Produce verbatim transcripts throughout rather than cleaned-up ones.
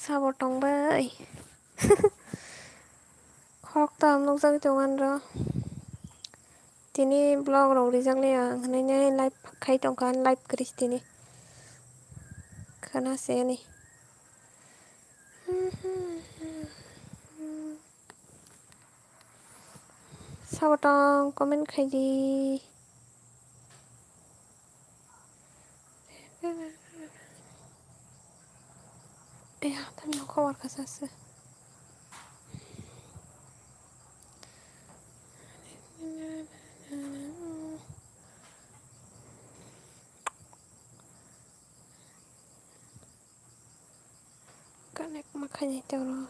Abo tong bai. Khoroktham nukjagwi tongo ani ro. Tini vlog rok rijak le ang hinwi live khai tongkha, live kwrwi tini. Khana se ani. Sabo tong comment khai di. Eya, tamni khobor kasa se. Connect ma khainai toro.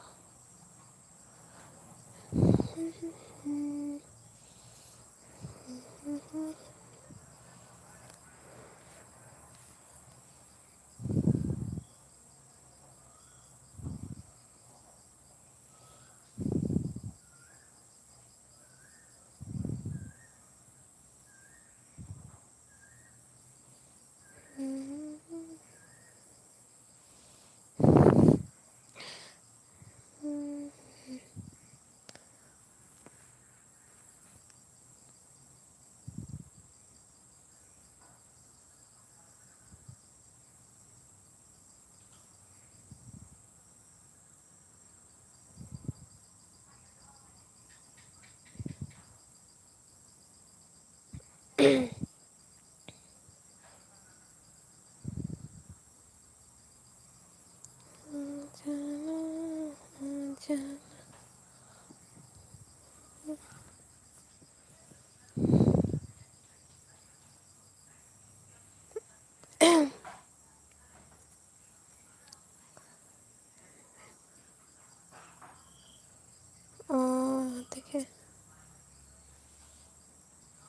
Oh, teke.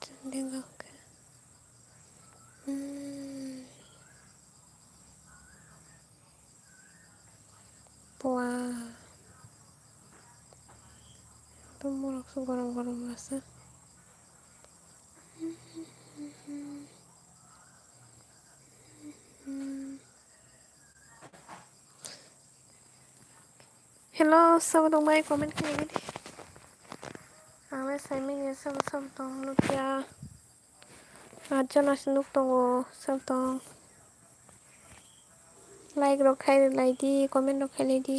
Trending okay. Hmm. Wow. Ekdom morok se gorom gorom asa. Hello, sabo tong bai comment khaigwi di. Ang le sai manya sabo sabo tong nukya. Atjon ase nuk tongo sabo tong. Like rok khai lai di, comment rok khai lai di.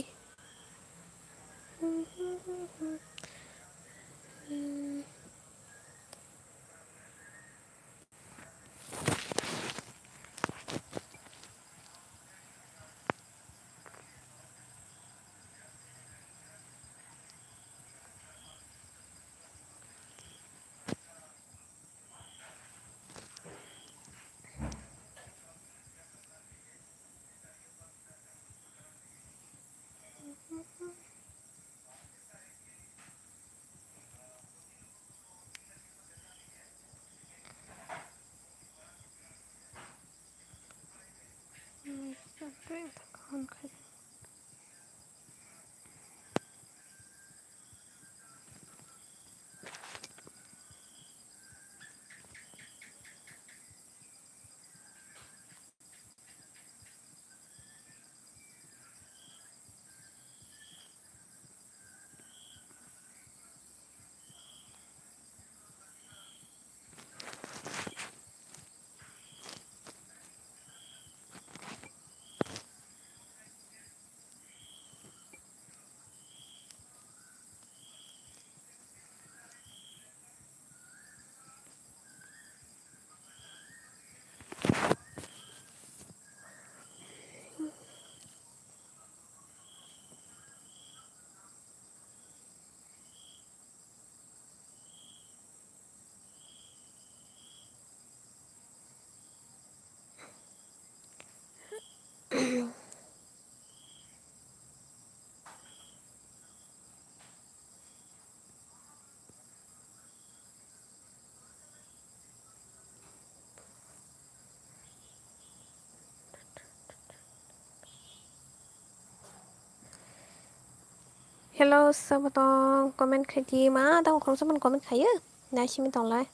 Hello, sabo tong comment khai di ma, tamo khoroksa man comment khaio, naisimi tonglai,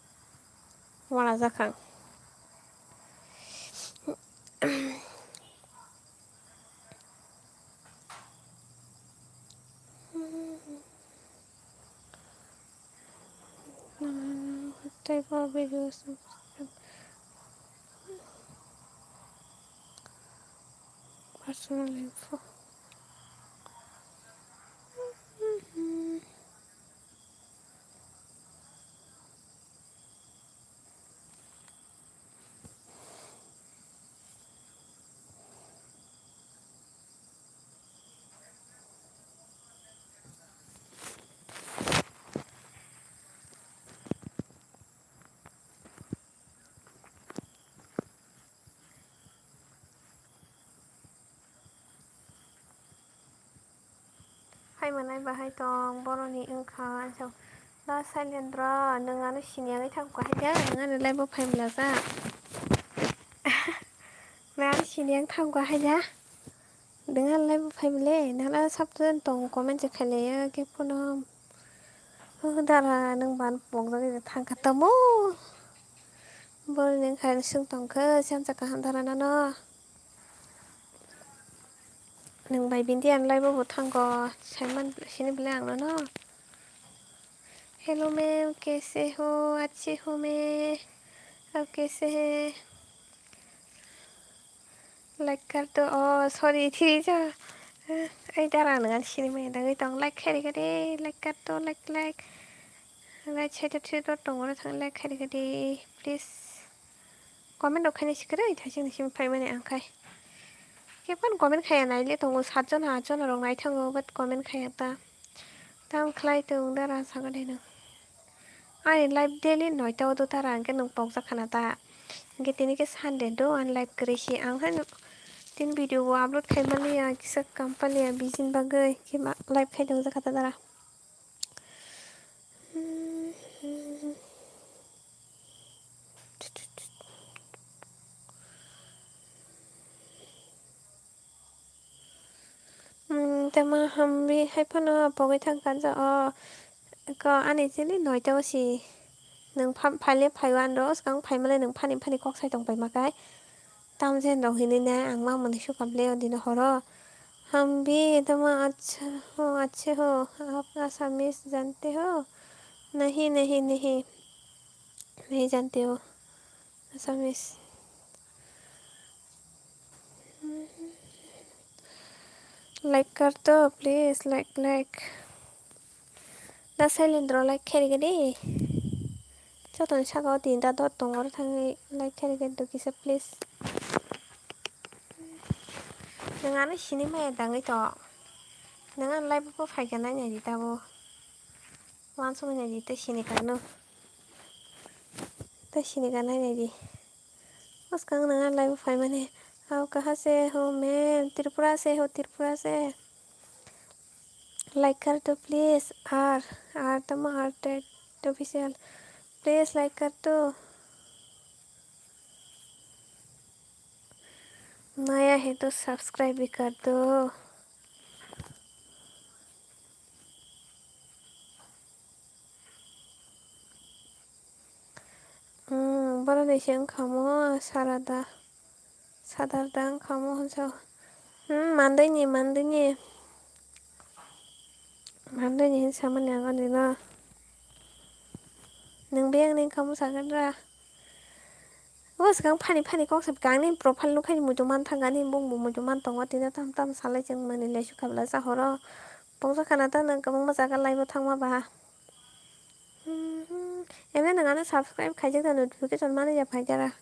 wala jakhang. Tei bo video song personal info. Phai manai bahai tong boroni wngkha. Da Sailendra, nwng ano sini yangwi thang kha hai da, nwng ano live o phai mlajak. Nwng ano sini yang thang kha hai da. Nwng ano live o phai mle, nana sabjani tong comment se khailaiya khe phone. Oh, dara, nwng ban pokjagwi thang kha tamo. Boroni wngkha swng tong kha, siyan sa kaham dara nano. Nwng bai bini ano live o bo thango, saiman sini bwle ang nono. Hello ma'am, kaise ho? Acche ho ma'am? Aap kaise hain? Like kar do. Oh, sorry, thiri ja. Ai dara nwng sini mai dagwi tong, like khairi kade, like kar do, like, like. Like, chai to thiri to tong oro thang, like khairi kade, please. Comment rok khaina sikre, thaising ni simi phaimani ang khai. Khe phano comment khaya naile tongo, satjon atjon rok naithango, but comment khaya ta. Tam khlai tong dara saga de no. Ani live daily noita o do tara, hwnkhe nwng pokjak khana ta. Hwnkhe tini khe Sunday do, ani live kwrwi si. Ang hai no tin video bo upload khai maliya, kisa kam paliya, busy ni bagwi khe ma live khai tong jak kha ta dara. Hmm, tama hambi hai phano pogwi thang kanja o. Ko ani chili noita o si. Nwng pham-, phaile phaiwan rw, swkang phaimalai nwng phani phani kok sai tong paima kai. Tamjen rok hinwi nai ang ma mwnwi sukha ble o dino horo. Hambi tama accha ho, acche ho, aap Assamese jante ho? Nahi, nahi, nahi. Nahi jante ho. Assamese. Like kar do, please, like, like. Da Sailendra like khairi gadi. Jotoni saka o tinta dot tongo, oro thangwi like khairi gadi do kisa, please. Nwng ano sini maya dangwi to. Nwng ano live bo phaikha nainai di tabo. Wansukmani di tei sini kano. Tei sini ka nainai di. Bwskang nang live phaimani. Aap kaha se ho ma'am? Tripura se ho, Tripura se. Like kar do please. R, R tamo R Ted official. Please like kar do. Naya hai to subscribe bhi kar do. Hmm, borok ni se wngkha mo Sarada. Sadarda wngkha mo hwnsa. Hmm, mandai ni, mandai ni. Mandai ni hinwi samani ang ani no. Nwng biyang ni wngkha mo sagadra. O swkang phani phani kok sa kang ni profile nukha ni muitu man thang ani bung bo muitu man tongo tini tam tam salai chwng mani lesu khabla sa horo. Pokjak khana ta nwng kwbangma jaga live o thangma ba. Hmm, hmm. Emne nwng ano subscribe khaijak da notification mani ya phaijara.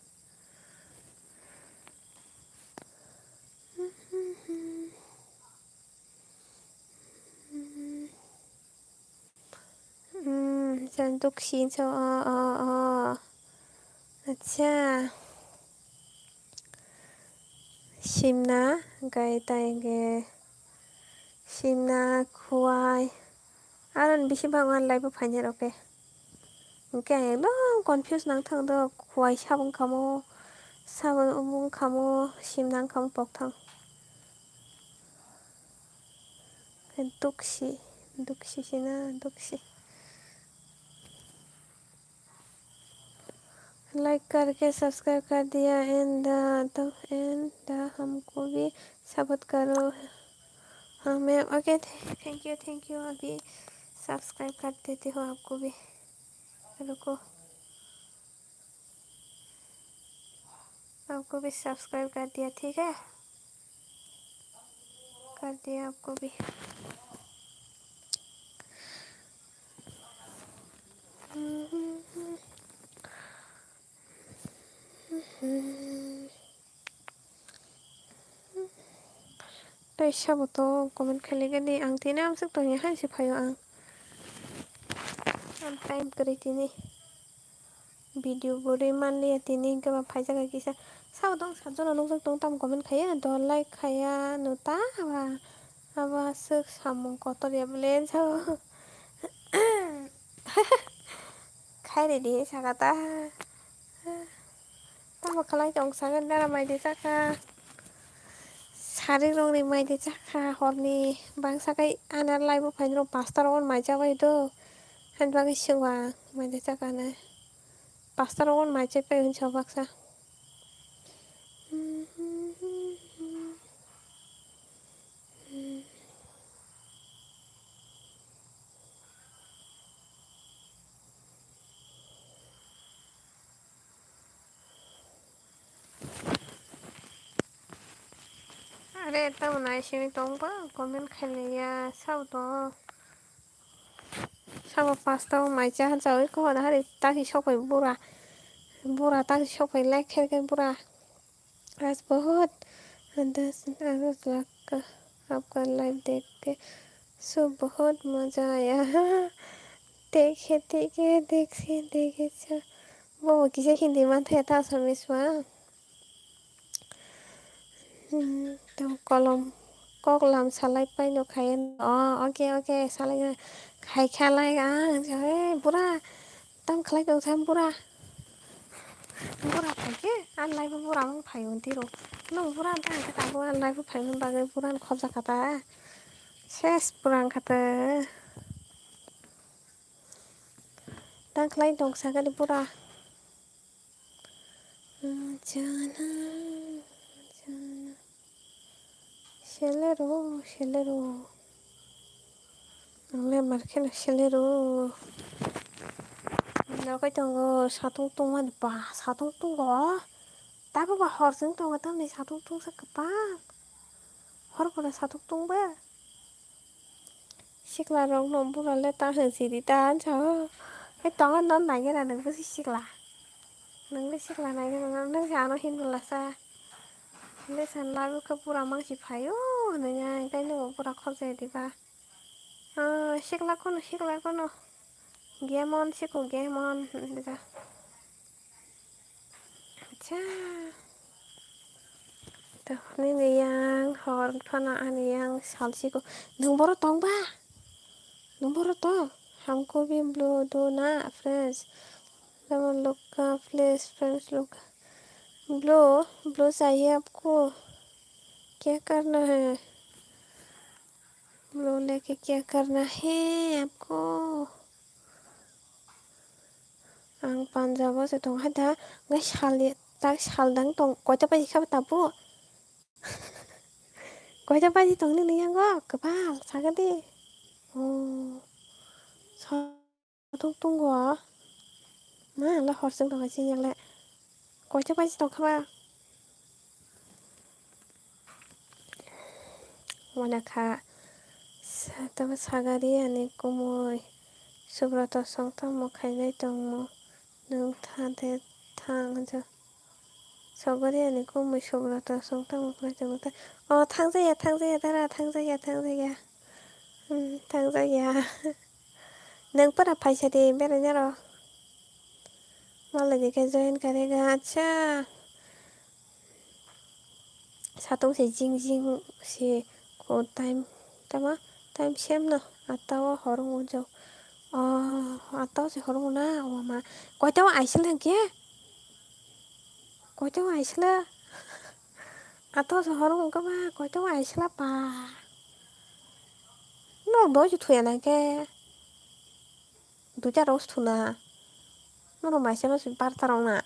Hmm, jan duk si so, o, o, o. Acha. Simna, gai tai ge. Simna, khuai. Aro ni bisi bang wan live o phainai rok khe. Hwnkhe ang ekdom confuse nang thang do, khuai sabo wngkha mo, sabo wngkha mo, simna wngkha mo pokthang. Duksi, duksi sina, duksi. Like करके subscribe कर दिया and the, तो and the हमको भी support करो। हाँ ma'am, okay, thank you, thank you। अभी subscribe कर देती हूँ आपको भी। रुको। आपको भी सब्सक्राइब कर दिया, ठीक है? कर दिया आपको भी। Tei sabo to comment khailai gani, ang tini amswk tongya hai se phaio ang. Ang time kwrwi tini. Video bo rwi manliya tini hwnkhe ba phaijak hai kisa. Sabo to ang saat jora nukjak tongo tamo comment khaiya, do like khaiya, no ta ba. Abo aswk samung kotor ya bole jao. Khairidi saka ta. Tamo khlai tong saka dara maidi chakha. Sari rokni maidi chakha horni bangsa kai ana live o phainai rok pasta rok mai chabai do. Hani bagwi swngwang maidi chakha na. Pasta rok mai chapai hwnwi sa baksa. Are, tamo nai simi tong ba, comment khailaiya, sabo to. Sabo pasta o mai cha, cha oi ko da hari taki sopai bura. Bura taki sopai like khe khe bura. आज बहुत दस अगस्त लग का आपका लाइव देख के सो बहुत मजा आया। देखे देखे देखे cha. Bo bo kisa Hindi manthe ta Assamese wa. Hmm, to kolom kok lam salai paino khaye. Oh, okay, okay, salai na. Khai khalai ang, eh, bura. Tam khlai tong sam bura. Bura phaikhe, a live bura mang phai undi ro. Nung bura ta khe ta bura live phai mang bagwi bura khobja kata. Ses bura kata. Tam khlai tong sakali bura. Jana, jana. Selero, selero. Ang le mar kheno selero. Nokoi tongo satung tungmani ba, satung tungo. Tabo ba hor chwng tongo tamni satung tungsa kwbang. Hor kono satung tungba. Sikla rok no bura le ta hwn sidi ta hansa o. Hai tongo non nai gana nang bwswi sikla. Nang le sikla nai gana nang se ano hin bwla sa. Le san labu khe bura mangsi phaio hwnwi nai tai no bura khorjai diba. Ah, sikla kono sikla kono. Gemon siko gemon. Acha. To nini yang hor phano ani yang salsiko. Nung boro tong ba? Nung boro tong? Hamko bi blue do na friends. Lama lokka please friends lokka. Blue, blue chahiye aapko. Kya karna hai? Blue leke kya karna hai aapko? Ang Punjab o se tong hai da, ngai sal, tak sal dang tong, koita baji kha tabuk? Koita baji tong nini yango? Kwbal, saga di. Oh, so. Satung tungo. Ma, le hor chwng tongkha chini le. Koita baji tongkha ba? Wana kha. Sa-, tamo sagari ani kumui. Subroto song tamo khainai tongmo. Nwng tha de thang ja. Sogori ani kumui Subroto song tamo khlai tongo ta. O, thangjaya, thangjaya, dara, thangjaya, thangjaya. Hmm, thangjaya. Nwng pora phaisa de beraina ro. Malai de khe join karega, acha. Satung se jing jing se ko time tama time same no atta o horong o jao. O atta o se horong o na o ma. Koita o aisel thang khe? Koita o aisela? Atta o se horong o khe ba koita o aisela pa? No doi se thuya na khe. Duita rok se thuna. Norok maisa no se barta rok na.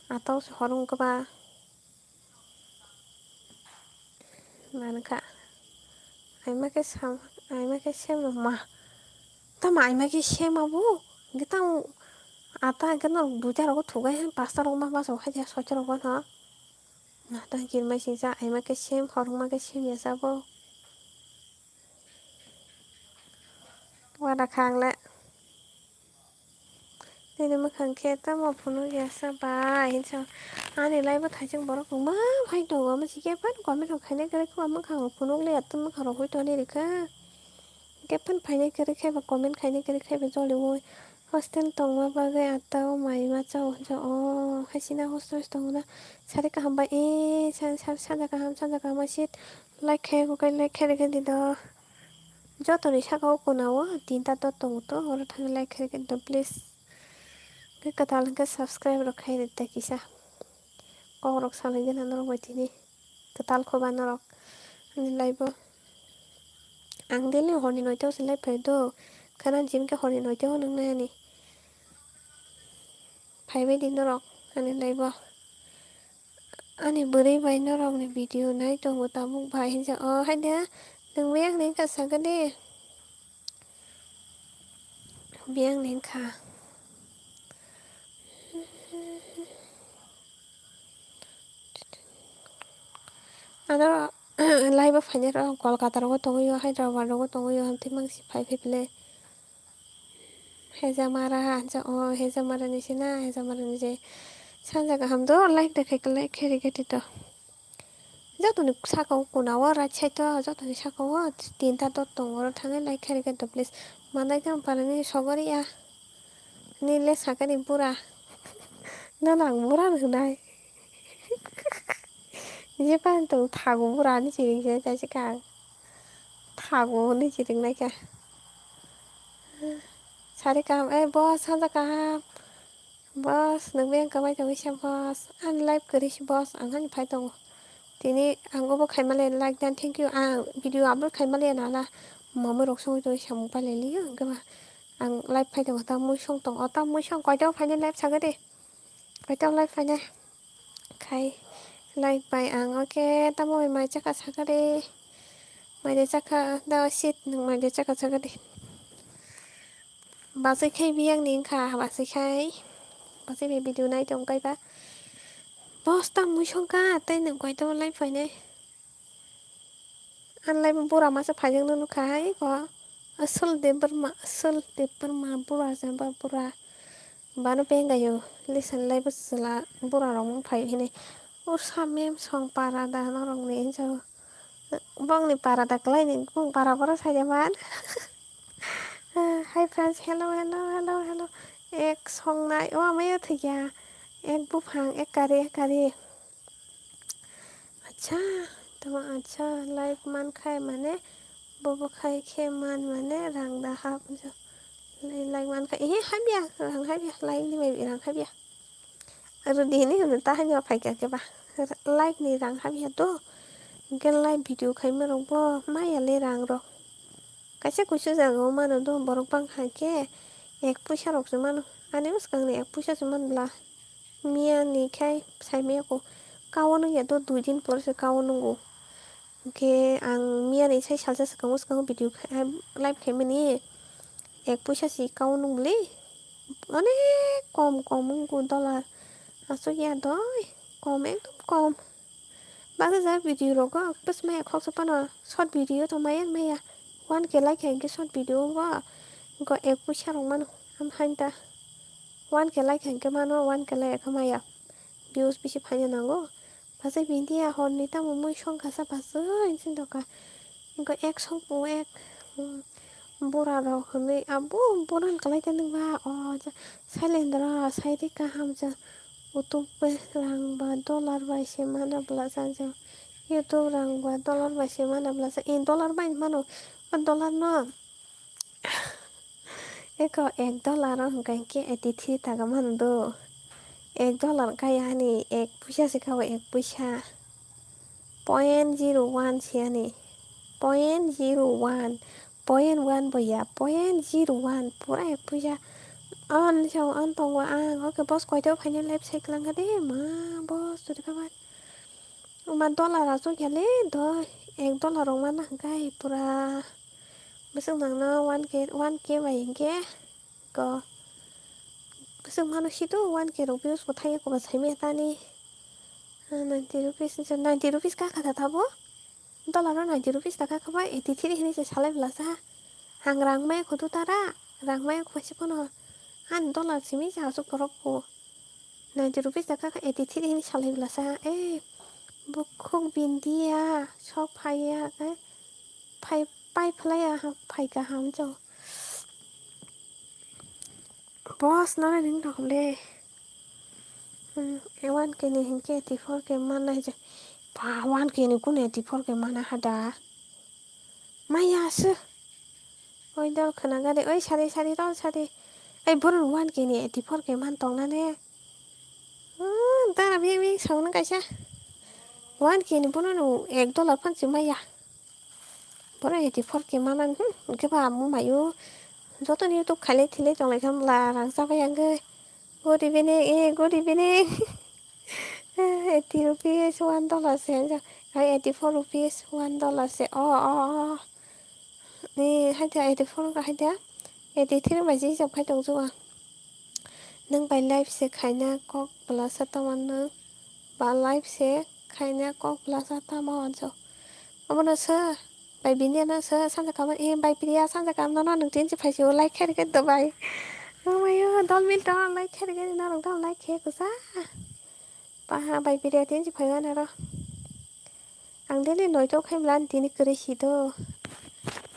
Ato se horong khe ba. Mankha. Aima khe sam, aima khe sem rok ma. Tamo aima khe sem abo. Hingkhe tamo Ata hwnkhe norok duita rogo thugai han, pasta rok ma bachao khai dia, soita rok bono. Ata hwnkhe mai singsa, aima khe sem, horokma khe sem ya sabo. Wada kha ang le. Nini mwkhang khe tamo phunuk ya sa bai hinsa. Ani live o thaising borok kwbang phai tongo, omo se khe phano comment rok khainai kwrwi khe, mwkhang rok phunuk le ya, tei mwkhang rok hoi toni rikha. Khe phano phainai kwrwi khe ba comment khainai kwrwi khe ba joli o. Hostel tongma bagwi ata o mai ma chao hinsa. O hai sina hostel tongo na. Sari kaham bai, e, sa-, sa-, sanja kaham, sanja kaham bai sit. Like khe, like khe rikhe di do. Jotoni saka o kona o tinta dot tongo to, oro thangwi like khe rikhe di do, please. Khe kwtal hwnkhe subscribe rok khe rikhe di kisa. Kok rok salai gana norok bai tini. Kwtal kho ba norok. Ani live o. Ang daily horni noita o se live phai do. Khana jim khe horni noita o nang nai ani. Phaibai di norok ani live o. Ani bwrwi bai norokni video nai tongo tabuk bai hinsa. O hai de, nwng bai ang ni wngkha sakha de. Bai ang ni wngkha. Ano live o phainai rok Kolkata rogo tongwi o, Hyderabad rogo tongwi o, hamtwi mangsi phai phai bwle. Hejamara, hinsa o Hejamara ni se na, Hejamara ni se sanja kaham do, like da khe, like khe rikhe di to. Jotoni saka o kona o right side o, jotoni saka o tinta dot tongo, oro thangwi like khe rikhe di to please. Manai tong parani sogori ya. Nini le sakani bura. Nono ang bura no hwnai. Je pan tong thago bura ni chiring se chai se kha. Thago ni chiring nai kha. Sari kaham, eh, boss, sanja kaham. Boss, nwng bai ang kwmai tongwi sa, boss. Ani live kwrwi si, boss, ang hani phai tongo. Tini ang obo khaima le like dan, thank you. Ang video upload khaima le nala. Mamwi rok songwi tongwi samung pai lai liyo, hwnkhe ba ang live phai tongo, ta mui song tongo, ta mui song koito phainai live saga de. Koito live phainai. Khai live bai ang, okay, tamo bai mai chakha saga de. Mai de chakha, da sit nwng mai de chakha saga de. Bachai khai biyang ni wngkha, bachai khai. Bachai bai video nai tong kaiba. Boss ta mui songkha, tei nwng koito live phainai. Ang live bura masa phaijak no nukha hai ko. Asol Debbarma, asol Debbarma bura jamba bura. Bano pengayo, listen live chwla bura rok mung phai hinwi. Ursa mem song para da norok ni hinjo. Bongni para da kwlai ni, bong para boro sai de man. Hi friends, hello, hello, hello, hello. Ek songnai, o amaya thikya. Ek buphang, ek kari, ek kari. Acha, tamo acha, like man khai mane, bobo khai khe man mane, rang da hap. Like man khai, eh, habya, rang habya, like ni bai rang habya. Aro dini hwnwi ta haino phaikha khe ba. Like ni rang hamya do. Hwnkhe live video khaima rok bo maya le rang rok. Kaisa kuisu jaga o mano do borok bang kha khe ek puisa rok se mano. Ani bwskango ni ek puisa se man bla. Miya ni khai sai maya ko. Kao nung ya do dui din por se kao nungo. Hwnkhe ang miya ni sai salsa swkango, swkango video khai, live khaimani ek puisa si kao nung bwle. Onek kom kom wngkha dollar. Aswk ya doi, kom, ekdom kom. Baksa jak video rogo bwsmaya khoksa phano short video to maya maya. One K like hai hwnkhe short video o bo. Hwnkhe ek puisa rok mano. Am hain ta. One K like hai hwnkhe mano, one K like khe maya. Views bisi phaina nango. Bachai bini ya horni tamo mui songkha sa bachai hinwi sindokha. Hwnkhe ek songpo ek, um, bura rok hwnwi abo bura ni kwlai khe nungba o ja silent rw saide kaham ja. Utuk bai rang ba dollar bai se mana bwla sa ja. YouTube rang ba dollar bai se mana bwla sa, e dollar bai mano, o dollar no. Eko ek dollar o hwnkha hinkhe eighty three taka mano do. Ek dollar kaya ani ek puisa se kha o, ek puisa. Point zero one se ani. Point zero one. Point one bo ya. Point zero one. Pura ek puisa. On se on tongo ang. Okay, boss koito phainai live sai kwlangkha de. Ma, boss, turi kha ba. Uma dollar aswk ya le do. Ek dollar rok mana hwnkha pura. Bwswk nangno one K, one K bai hinkhe ko Bwswk mano si to one K rok views bo thangya koba saimaya tani. Ah, ninety rupees, ninety rupees kakha da tabo. Dollar o ninety rupees ta kakha ba eighty three hinwi se salai bwlasa. Ang rang maya kho to tara, rang maya kho se phano. Ani dollar simi se aswk borok kho. Ninety rupees ta kakha eighty three hinwi salai bwlasa. Eh, bukhuk bindiya, sok phaiya, eh, phai, pai phlaiya, phai kaham jo. Boss no ring rok le. Hmm, one K ni hinkhe eighty four K manai je. Ba, one K ni kun eighty four K mana hada. Maya se. Oi dol khna gari, oi sari sari dol sari. Ei borok one K ni eighty four K man tong na ne. Hmm, ta bing bing song no kaisa. One K ni bono no ek dollar phan se maya. Borok eighty four K manan, hmm, hwnkhe ba amo maio. Joto ni YouTube khailai thilai tonglai kha bwla rang chabai ang khe. Good evening, eh, good evening. Eighty rupees one dollar se, hai eighty four rupees one dollar se. Oh, oh, oh. Eh, hai da eighty four ka hai da. Eighty three bai jisab khai tong ju ang. Nwng bai live se khaina kok bwlasa tamo nwng ba live se khaina kok bwlasa tamo hwnso. Omono sir, bai bini ano sir sanja kaham, eh, bai Priya sanja kaham nono nwng tin si phaisio like khe rwkhe do bai. Omayo dol mil tong like khe rwkhe norok dol like khe kwsa. Paha bai Priya tin si phaio anaro. Ang daily noito khai bwla ani tini kwrwi si do.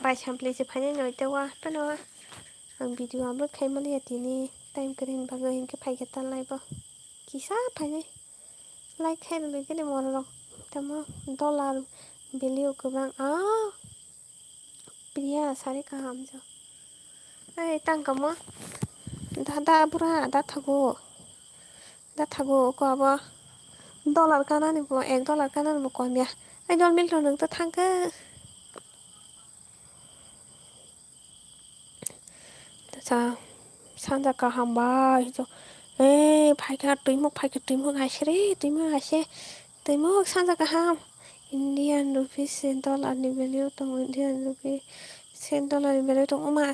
Bai sampli si phainai noito wa phano. Ang video upload khai maliya tini time kwrwini bagwi hinkhe phaikhe ta live o. Kisa phainai. Like khai rwdi tini morok tamo dollar value kwbang. Ah, Priya sari kaham jo. Ei tang kamo. Da, da bura da thago. Da thago ko abo. Dollar kanani bo ek dollar kanani bo kom ya. Ei dol mil rok nwng to thang khe. Sa sanja kaham bai jo. Ei phaikha twimuk phaikha twimuk aise re twimuk aise. Twimuk sanja kaham. Indian rupees se dollar ni value tongo Indian rupees se dollar ni value tongo ma.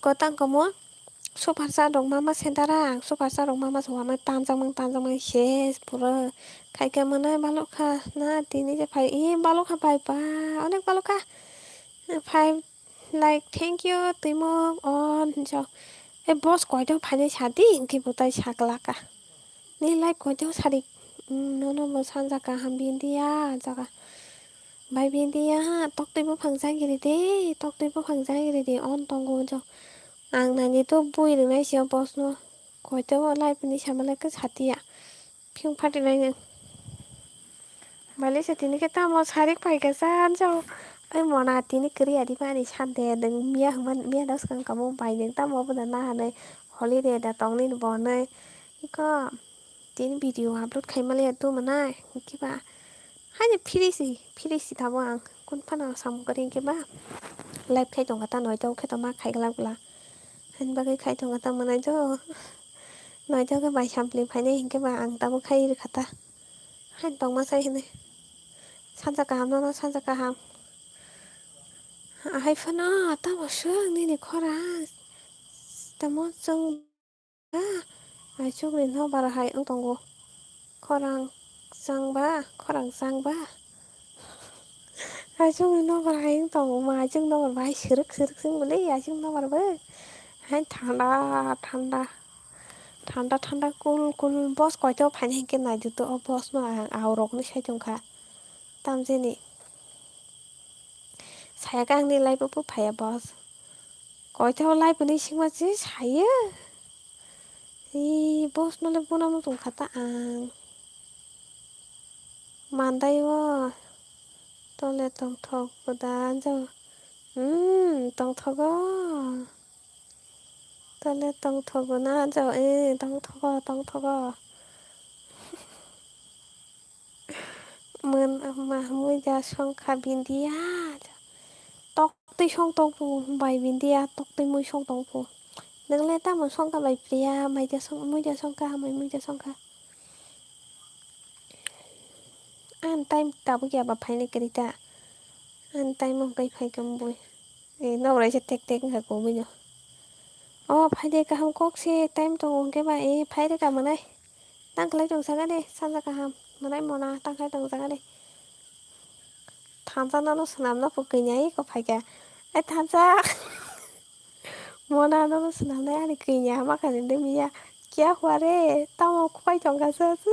Ko tang kamo. Super chat rok mama sendara ang super chat rok mama se wama tanjakmang tanjakmang ses pura khaikha mwnai balokha na tini je phai i balokha bai ba onek balokha five like thank you twimuk on hinjak e boss koito phainai sadi hinkhe bo tai saklaka ni like koito sadi nono bo sanja kaham bindiya jaga bai bindiya ha toktwi buphang jagiri de toktwi buphang jagiri de on tongo hinjak. Ang naini to bui rwnai se o boss no. Koito o live ni sama le khe satiya. Phiyung phatinai nwng. Bailai se tini khe tamo sarik pai khe cha anjao. Ai mona tini kwrwi adi mani sande nwng miya hwnmani miya da swkang kamo bai nwng tamo obo da nahanai holiday da tongni bo hwnwi. Iko. Tini video upload khai maliya tu mwnai hinkhe ba haini phiri si phiri si tabo ang kun phano samung kwrwi hinkhe ba live khai tongkha ta noito khe tongma khai glak bla haini bagwi khai tongkha ta mwnai jo noito khe bai sampli phainai hinkhe ba ang tamo khai rwkha ta haini tongma sai hinwi sanja kaham nono sanja kaham ahai phano tamo swk nini khorang tamo chwng. Ba, aichukni nobar hai wng tongo. Khorang chang ba, khorang chang ba. Aichukni nobar hai wng tongo, ma aichuk nobar bai sirwk sirwk se wng bwle aichuk nobar bai. Hai thanda, thanda, thanda, thanda, cool, cool. Boss koito phaina hinkhe naidu to, o boss no ang aurok ni sai tongkha. Tamjeni. Saya khe angni live o phaiya boss. Koito live ni singma se saya. Ee, boss no le bono muchung kha ta ang. Mandai o. Tole tongthok bo da jo. Hmm, tongthogo. Tole tongthogo na jo. Ee, tongthogo, tongthogo. Mwn ma muida songkha bindiya. Toktwi song tongphu bai bindiya, toktwi mui song tongphu. Nwngle tamo songkha bai priya, maida song, muida songkha, hamai muida songkha. Ang time tabuk ya ba phainai kwrwi ta. Ang time wngkha phaikha bui. Eh, noborai se tek tek wngkha kubui no. O phaide kaham kok se time tongo hwnkhe ba, e phaide ka mwnai. Tang khlai tong saka de, sanja kaham. Mwnai mona tang khlai tong saka de. Thansa nono swnamna pho kanya iko phaikha. Ai thansa. Mona nono swnamnai ani kanya ma khani de miya. Kya hua re? Tamo khwai tong kha sa su.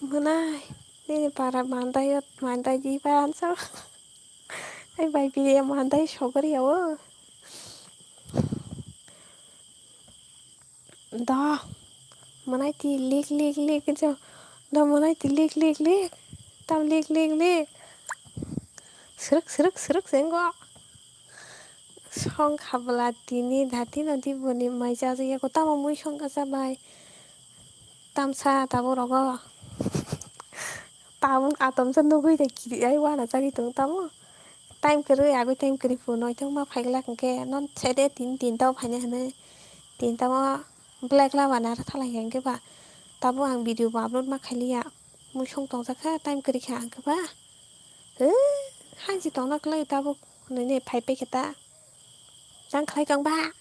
Mwnai. Nini para mandai mandai di ba ansa. Ai bai biri mandai sogori o. Da, mwnai ti lik lik lik hinsa. Da, mwnai ti lik lik lik. Tam lik lik lik. Srwk srwk srwk se wngkha. Song khabla tini dati no di boni mai cha ya ko tamo mui song kasa bai. Tamsa tabuk rogo. Tabuk atomsa nugui de kiri ai wana chagui tong tamo. Time kwrwi agui time kwrwi phu noithok ma phaiglak hwnkhe non sede tin tin tao phaina hwnwi tin tamo black lama naro thalai hwnkhe ba tabuk ang video bo upload ma khailiya. Mui song tongjakha time kwrwi kha hwnkhe ba. He, hansi tongna kwlai tabuk nini phai paikhe ta. Tang khlai tong ba.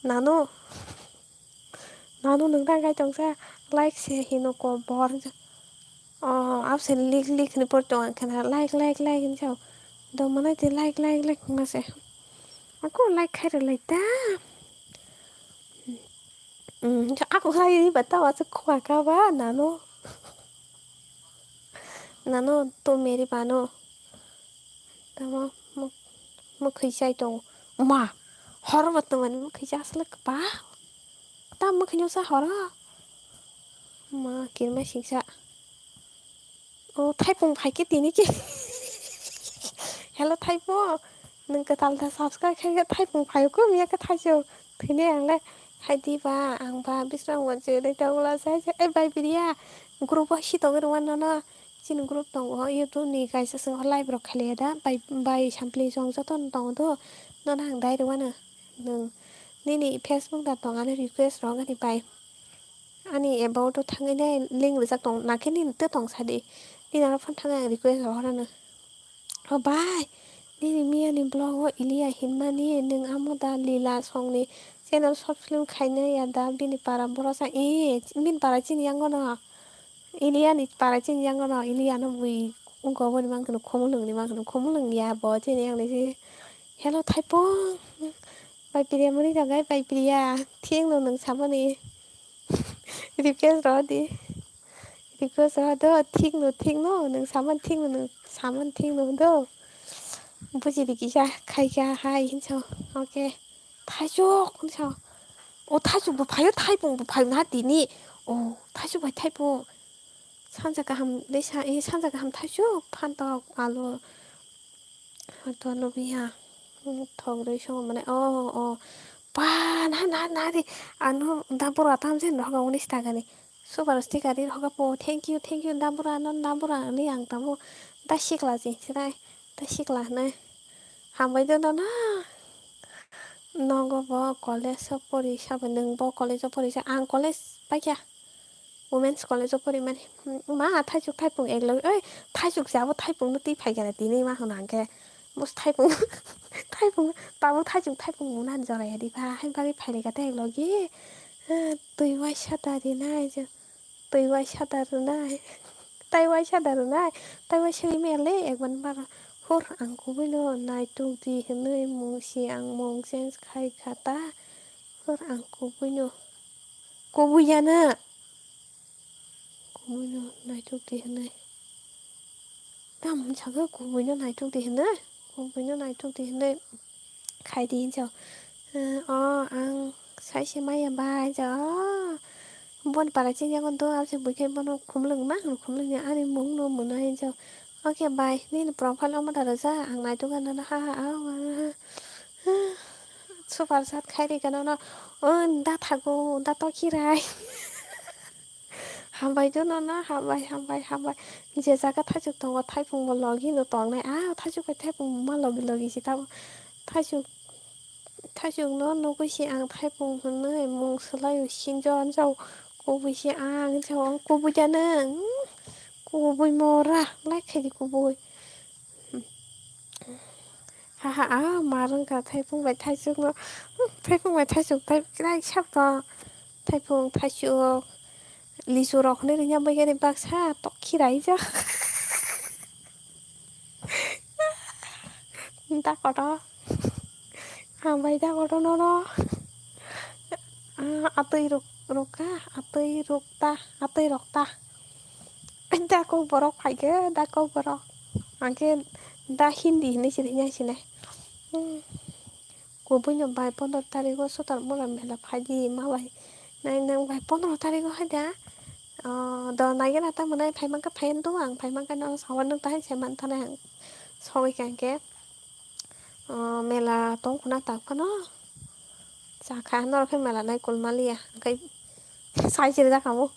Nano. Nano nung tang kai tongsa like se hino ko bor. Oh, abse lik lik ni por tong khana like like like hinsa. Do mana te like like like ma se. Ako like khai re lai ta. Hmm, ako khai ni bata wa se khwa ka ba nano. Nano to meri bano. Tamo muk-, mukhwi chai tongo. Ma, horo bo tongmani mukhwi cha aswk ba. Ta mukhwi no sa horo. Ma, kirma singsa. O, thaipung phai khe tini khe. Hello, thaipung. Nwng kwtal da subscribe khai khe thaipung phai khe miya khe thaichuk. Thwinai ang le khai di ba, ang ba bisrang bo je dai ta ula sai se. Ai bai biriya. Group o si tongwi rwma nono. Chini group tongo, YouTube ni kaisa swngo live rok khailiya da, bai, bai sampli chwng jotono tongo do, nono ang dai rwmano. Nwng nini Facebook da tong ani request rok ani bai. Ani about o thangwi nai link rijak tong, nakhe nini tei tong sadi. Nini aro phone thangwi ang request rohorano. O bai, nini miyani vlog o Iliya hinmani, nwng amo da Lila songni channel short film khainai ya da, bini para borosa, e, bini para chini yangono. Iliya ni para chini yangono, Iliya no bui wngkha oboni mankhe no khumulwng ni mankhe no khumulwng ya bo chini yang ni si. Hello thaipung. Bai piriya mani jagai bai piriya. Thik no nwng samani. Request ro di. Request ro do thik no thik no nwng samani thik no nwng samani thik no do. Buji di kisa khai kha hai hinso. Okay. Thaichuk hinso. O thaichuk bo phaio thaipung bo phaio na tini. O thaichuk bai thaipung. Sanja kaham le sa, eh, sanja kaham thaisu, phantok, alu, to lubiya, hmm, thok rwi songo mane, oh, oh, pa, na, na, na, ri, ano, da bura tam se nogo unis taka ni, super sticker ri hoga po, thank you, thank you, da bura, no, da bura, ni ang tamo, da sikla si, sirai, da sikla, na, hambai do, no, na. Nogo bo college o pori sa bo, nwng bo college o pori sa, ang college paikha, Women's College o pori mani. Ma, thaisuk thaipung ek logi, oi, thaisuk se abo thaipung no twi phaikha na tini ma hwnna hwnkhe. Bus thaipung, thaipung, tabuk thaisuk thaipung muna jora ya di pha, hai bagwi phailika tei ek logi. Ah, twi waisa da rinai je. Twi waisa da rwnai, tai waisa da rwnai, tai waisa wi mele ekbar bara. Hor ang kubui no naituk di hwnwi mung si ang mung change khai kha ta. Hor ang kubui no, kubui ya na. Kubui no naituk di hwnwi. Tamo saka kubui no naituk di hwnwi, kubui no naituk di hwnwi khai di hinjo. Eh, o ang sai se maya bai hinjo. O, bon para chini yago do abse bui khe bono khumlwng ma, khumlwng ya ani mung no mwnai hinjo. Okay bai, nini profile omo da rwja, ang naituk ano ha ha ha ha ha. Super chat khai ri kano no, o da thago, da tokhirai. Hambai do nono, hambai, hambai, hambai. Je jaga thaichuk tongo, thaipung bo logi no tongnai. Ah, thaichuk bai thaipung ma logi logi si tamo. Thaichuk, thaichuk no nugui si ang thaipung hwnwi mung swlai o sinjo anjao. Kubui si ang jao, kubui jano. Hmm, kubui mora, lai khaidi kubui. Aha, ah, ma rwngkha thaipung bai thaisukno. Hmm, thaipung bai thaisuk, thai-, krai sap to. Thaipung, thaisuk, lisu rok hwnwi rwngya bai gani baksa tok khirai jak. Da koto. Ang bai da koto nono. Ah, atwi ruk-, rukha, atwi rukta, atwi rokta. Da kok borok phaikhe, da kok borok. Angkhe da Hindi hinwi siri nya sinai. Hmm. Kubui no bai pondro tarigo sotar mura mela phaidi ma bai. Nai nang bai pondro tarigo haida. Ah, dol nai gana ta mwnai phai mankha phai do ang phai mankha no sawan no tahai se man thana ang. Sogwi kha angkhe. Ah, mela tong khuna tak phano. Chakha norok khe mela nai kulmaliya. Angkhe sai chiri jakha mo.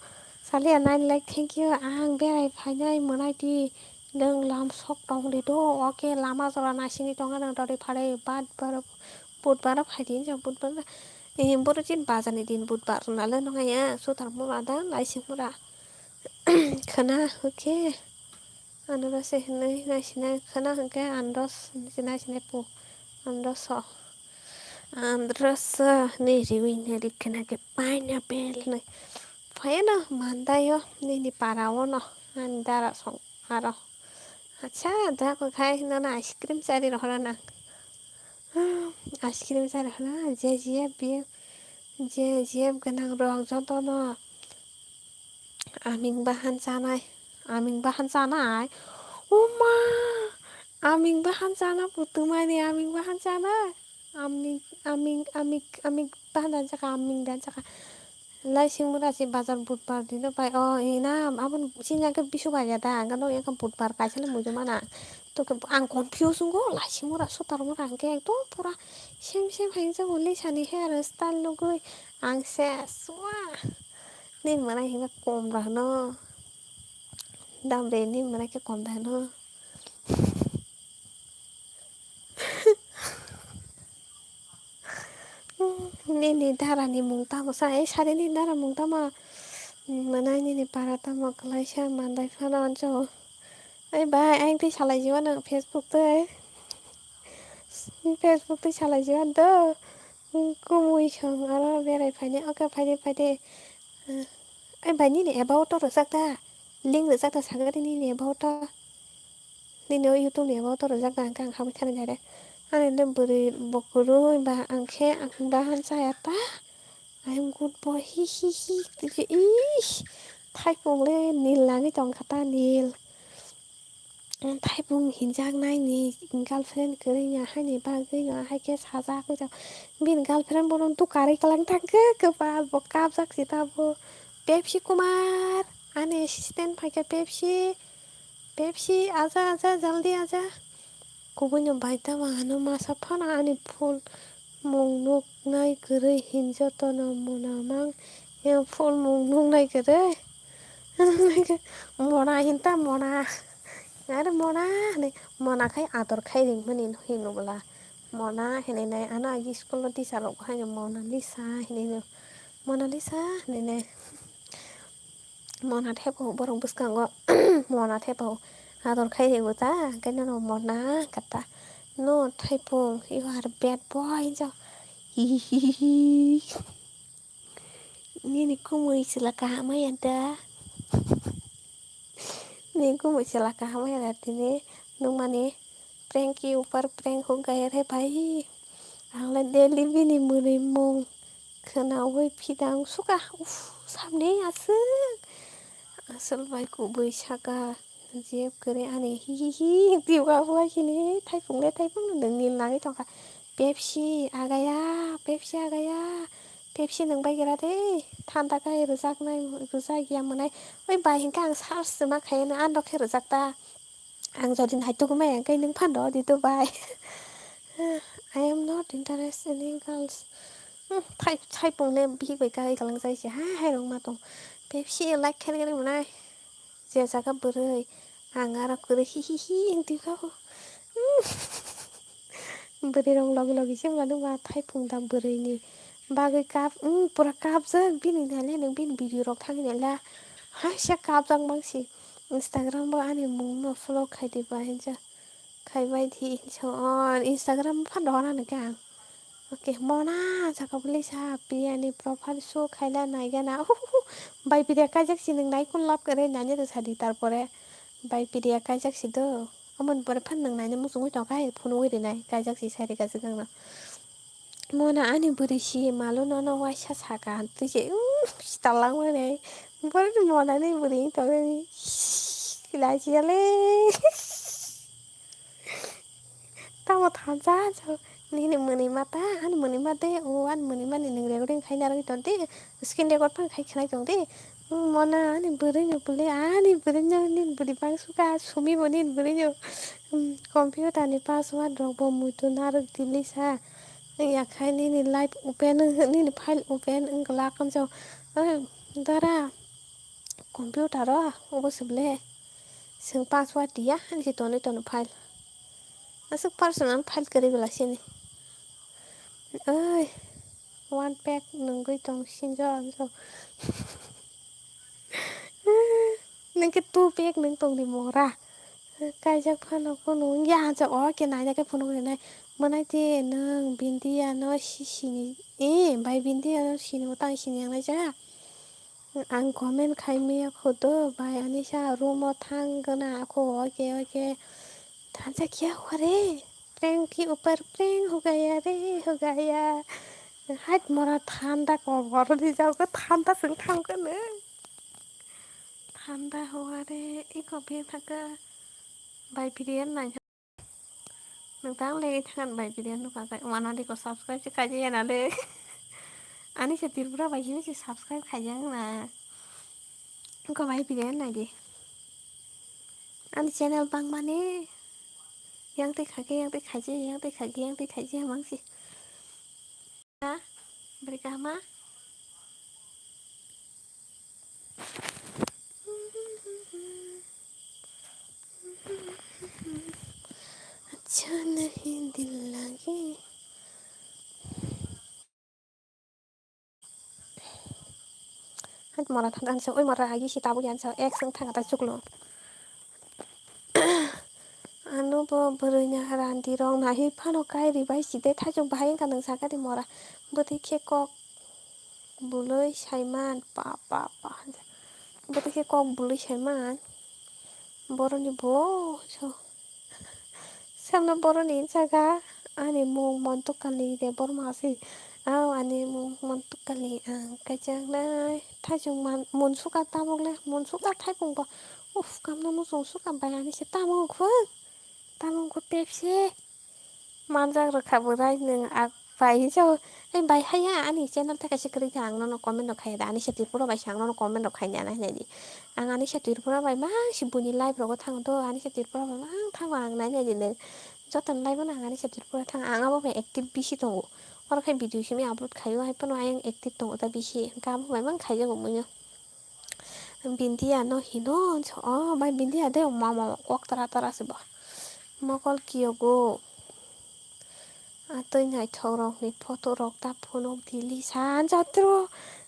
Saliya nine lakh thank you. Ang berai phainai mwnai di. Nwng lam sok tong di do. Oke lama jora naisingwi tongo nwng dori phare bad bar budbar phai di jak budbar. Eh, boro chin bazar ni din budbar nale nongya. Sotar mura da naising mura. Khana oke. Androso hinwi naisina khana hwnkhe andros hinwi naisina pu. Androso. Androso hinwi riwi hinwi rikhwna khe pineapple hinwi. Phaiano mandaio nini para ono ani dara song aro. Acha da kwkhai hinana ice cream chari rohora nang. Ice cream chari rohora je je biye je je gwnang rok jotono. Aming bahan chanai, aming bahan chanai. Oma, aming bahan chana putumani, aming bahan chanai. Aming, aming, aming, aming bahan dan chaka, aming dan chaka. Lai singmura si bazar budbar dino bai. O, ina, abon sini angke bisu bai ya da, angke no angke budbar kaisa le muju mana. To ke ang confuse ngo, lai singmura sotar mura angke ekdom pura same same hai jaguli sani hair style nugui ang se swa. Nini mwnai hwnba kom da hwno. Dam re nini mwnai khe kom da hwno. Nini dara ni mung tamo sa, ei sari nini dara mung tamo. Mwnai nini para tamo kwlaisa mandai phano ancho. Ei bai, ang tei salai jiwa nang Facebook tei. Facebook tei salai jiwa do. Kumui song aro berai phaini, oke phaidi phaidi. Ai bai nini about o rwjak da? Link rwjak da sagari nini about o. Nini o YouTube ni about o rwjak da hwnkhe ang habwi thani nai re. Ani le bwrwi bo kwrwi ba ang khe ang bahan chaya ta. Ayang good boy hi hi hi twi khe ish. Thaipung le nil nangwi tong kha ta nil. Thaipung hinjak nai ni girlfriend kwrwi ya hai ni bagwi no hai khe sajak oi jak. Bini girlfriend bono dukarwi kwlang thang khe kwpal bo kapjak si ta bo. Pepsi Kumar ani assistant phai khe Pepsi. Pepsi aja aja jaldi aja. Kubui no bai tamo ano masa phano ani phone mung nuk nai kwrwi hin jotono mona mang phone mung nuk nai kwrwi. Mona hinta mona. Are mona hinwi mona khai ador khai ringmani hinwi bwla. Mona hinwi nai ano agi school o teacher rok haino Mona Lisa hinwi no. Mona Lisa hinwi nai. Mona thepo borok bwskango Mona thepo ador khai ringo ta, hwnkhe nono Mona kata no thaipung you are bad boy hinjak. Hihihihi. Nini kumui chwla kaham ya da? Nini kumui chwla kaham ya da tini nukmani? Prank ke upar prank ho gaya re bhai. Ang le daily bini mwnwi mung khwnaui phidang suka. Uff, samni aswk. Aswk bai kubui saka. Jeb kwrwi ani hi hi hi twibo abo hai sini thaipung le thaipung nwng nil nangwi tongkha. Pepsi agaya, Pepsi agaya. Pepsi nwng bai gra de. Thanda kai rwjaknai, rwjak ya mwnai. Oi bai hinkhe ang search se ma khaiyano, ano khe rwjak ta. Ang jodi naitugwi maya hwnkhe nwng phano di to bai. I am not interested in girls. Hmm, thai, thaipung le bihik bai kai kalang jai se. Ha, hai rok ma tong. Pepsi like khe nang mwnai. Je jaga bwrwi. Ang aro kwrwi hi hi hi hwn twi kha bo. Hmm. Bwrwi rok logi logi se manu ma thaipung da bwrwi ni. Bagwi kap, hmm, pura kapjak bini nai le nwng bini video rok thangwi nai la. Hai se kapjak mangsi. Instagram bo ani mung no follow khai di ba hinjak. Khaibai di so on Instagram phan rohor ano khe ang. Okay, mona jaka bwlai sa piyani profile show khaila naigana. Bai pide kaijak si nwng naikun lab kwrwi nanya do sadi tarpore. Bai pide kaijak si do. Amon pore phan nwng nanya muchungwi tongkha hai phunugwi rinai kaijak si sari kajak nwngno. Mona ani bwrwi si malo nono waisa saka twi se, um, sitalangmani. Borok ni mona ni bwrwi tongwi lachiyale. Tamo thansa so nini mwnwi mata, ani mwnwi mata de, o ani mwnwi mani nwng recording khai narwgwi tong de, screen record phano khai khwnai tong de. Mona ani bwrwi no bwlwi, ani bwrwi no nini bwrwi bangsuka, sumi bo nini bwrwi no. Computer ni password rok bo muitu narwk di lisa. Yakhai nini live open, nini file open wngla kamjao. Oi, dara, computer o obo se ble. Chwng password diya, ani se tonwi tono file. Aswk personal file kwrwi bwla sini. Oi, one pack nungwi tong sinjo anjo. Nungkhe two pack nung tongdi mora. Kaijak phano kunu wngya anjo, o khe naina khe phunuk rinai. Mwnai te nwng Bindia no si sini, eh, bai Bindia no sini, o tang sini ang naija. Ang comment khai maya kho do, bai ani sa room o thang gana kho, oke, oke. Thansa kya hua re? Prank ke upar prank ho gaya re, ho gaya. Hait mora thanda ko bor di jao ko thanda sing thang ko ne. Thanda hua re, iko be thaka. Bai piriyan nai. Nwng tang le thangan bai video nukha khe wana diko subscribe se khaijaya na le. Ani se Tripura bai hini se subscribe khaijak na. Ko bai video nai di. Ani channel bang mani yang tei khake yang tei khaijaya yang tei khake yang tei khaijaya mang se. Ha? Beri kahama? Acha nahi dil lagi. Hat mora thang ansa, oi mora agi si tabuk ansa, ek seng thang ata chuklo. Ano bo bwrwi ni randi rok nahi phano kairi bai si de thaichuk bahai wngkha nwng sakha di mora. Bwtwi khe kok bwlwi saiman pa pa pa. Bwtwi khe kok bwlwi saiman. Boroni bo so. Samno boroni jaga ani mung Montok Kali de borma si. Ao ani mung Montok Kali ang kaijak nai. Thaichung man mun suka tabuk le mun suka thaipung bo. Uf kamna muchung suka bai ani se tamo khuk. Tamo khuk pepsi. Manjak rwkha bwrai nwng ak bai hinsao. Ai bai haya ani channel tha kaisa kwrwi kha ang nono comment rok khaiya da ani se Tripura bai se ang nono comment rok khaina nai nai di. Ang ani se Tripura bai mang si buini live rogo thango do ani se Tripura bai mang thango ang nai nai di nwng. Joto ni live no ang ani se Tripura thango ang abo bai active bisi tongo. Oro khe video simi upload khaio hai phano ayang active tongo da bisi hwnkhe abo bai mang khaijago muiyo. Bindia no hino so o bai Bindia de mama kok tara tara se bo. Mokol kiyogo. Atwi naithok rokni photo rok ta phunuk di lisa jatro.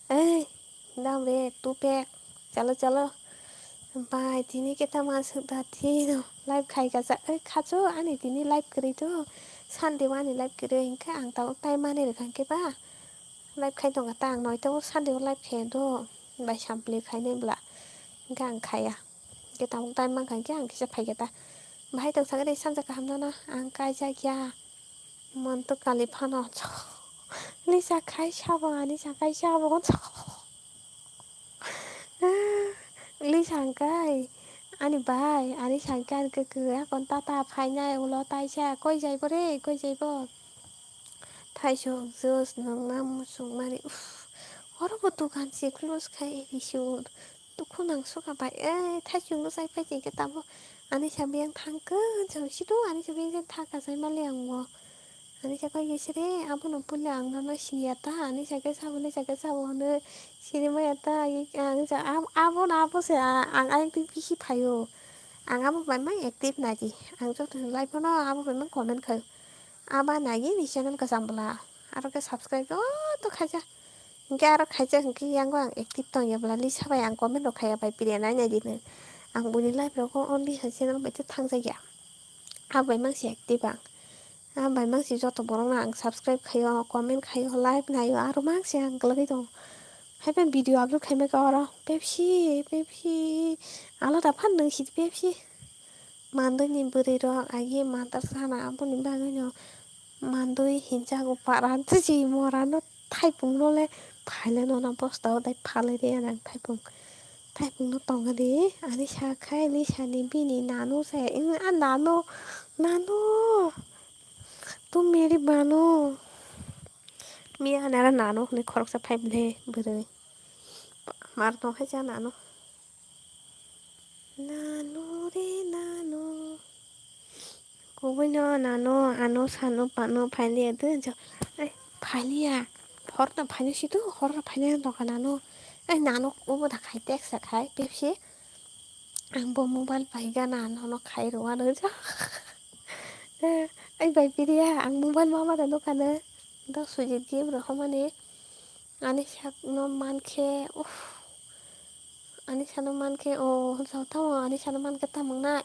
Ei, dam re two pack. Chalo, chalo. Bai, tini khe tamo aswk da thino. Live khai kha sa. Ei, khachu ani tini live kwrwi do. Sunday o ani live kwrwi hinkhe ang tabuk time manwi rwkha hinkhe ba. Live khai tongkha ta ang noito o Sunday o live khai do. Bai sampli khainai bwla. Hinkhe ang khaiya. Hinkhe tabuk time mankha hinkhe ang kisa phaikha ta. Bahai tong sakhe de sanja kaham nono ang kaijakya. Montok Kali phano. Lisa khai sabo, ani sa khai sabo. Lisa hwnkhe ani bai, ani sa hwnkhe ani kwkwi akon tata phainai ulo taisa koi jaibo re, koi jaibo. Thaisok juice nwngma muchungmani, uff, oro bo dogan se close khai ri se o. Dukhu nang suka bai, ei, thaisok no chai phai se khe tamo ani sa biyang thang khe jang si do, ani sa biyang thang ka jai mali ang bo. Ani sa koi se re, abo no pule ang no siniya ta, ani sa khe sabo le sa khe sabo hwnwi sini maya ta, ang sa, ab-, abo no abo se, a-, ang ayang twi bisi phaio. Ang abo bai mang active naidi, ang joto ni live no abo bai mang comment khaio. Aba nai ni channel kwcham bwla. Aro khe subscribe o to khaijak. Hinkhe aro khaijak hinkhe yango ang active tongya bwla. Lisa bai ang comment rok khaiya bai piriya nai nai di nai. Ang buini live rogo only hai channel bai thangjak ya. Abai mangsi active ang. Abai mangsi joto borokno ang subscribe khaio, comment khaio, like naio, aro mangsi ang kwlwgwi tongo. Haiphano video upload khaimaka oro Pepsi, Pepsi, alada phan nwng si Pepsi. Mandwini bwrwi rok agi mandar sana aboni bagwino mandwi hinjago para tiji morano thaipungno le phaile nono bostao dai phalai de nang thaipung. Thaipungno tongo de ani sakhai ani sani bini nano se, "Ing, a nano, nano, tu meri bano." Miya nara nano hwnwi khoroksa phai bwle bwrwi. Mar tong hai cha nano. Nano re nano. Kubuino nano ano sano pano phailiya de jo. Ai, phailiya. Horno phailiya si tu, horno phailiya doka nano. Ai, nano ubo da khai text da khai Pepsi. Ang bo mobile paigana nono khai rwano jo. Ai, bai piriya, ang mobile mama da dokana. Da sujit game rok hamani. Ani sakno mankhe, uff. Ani sano mankhe, o, tamo ani sano mankhe tamo nai.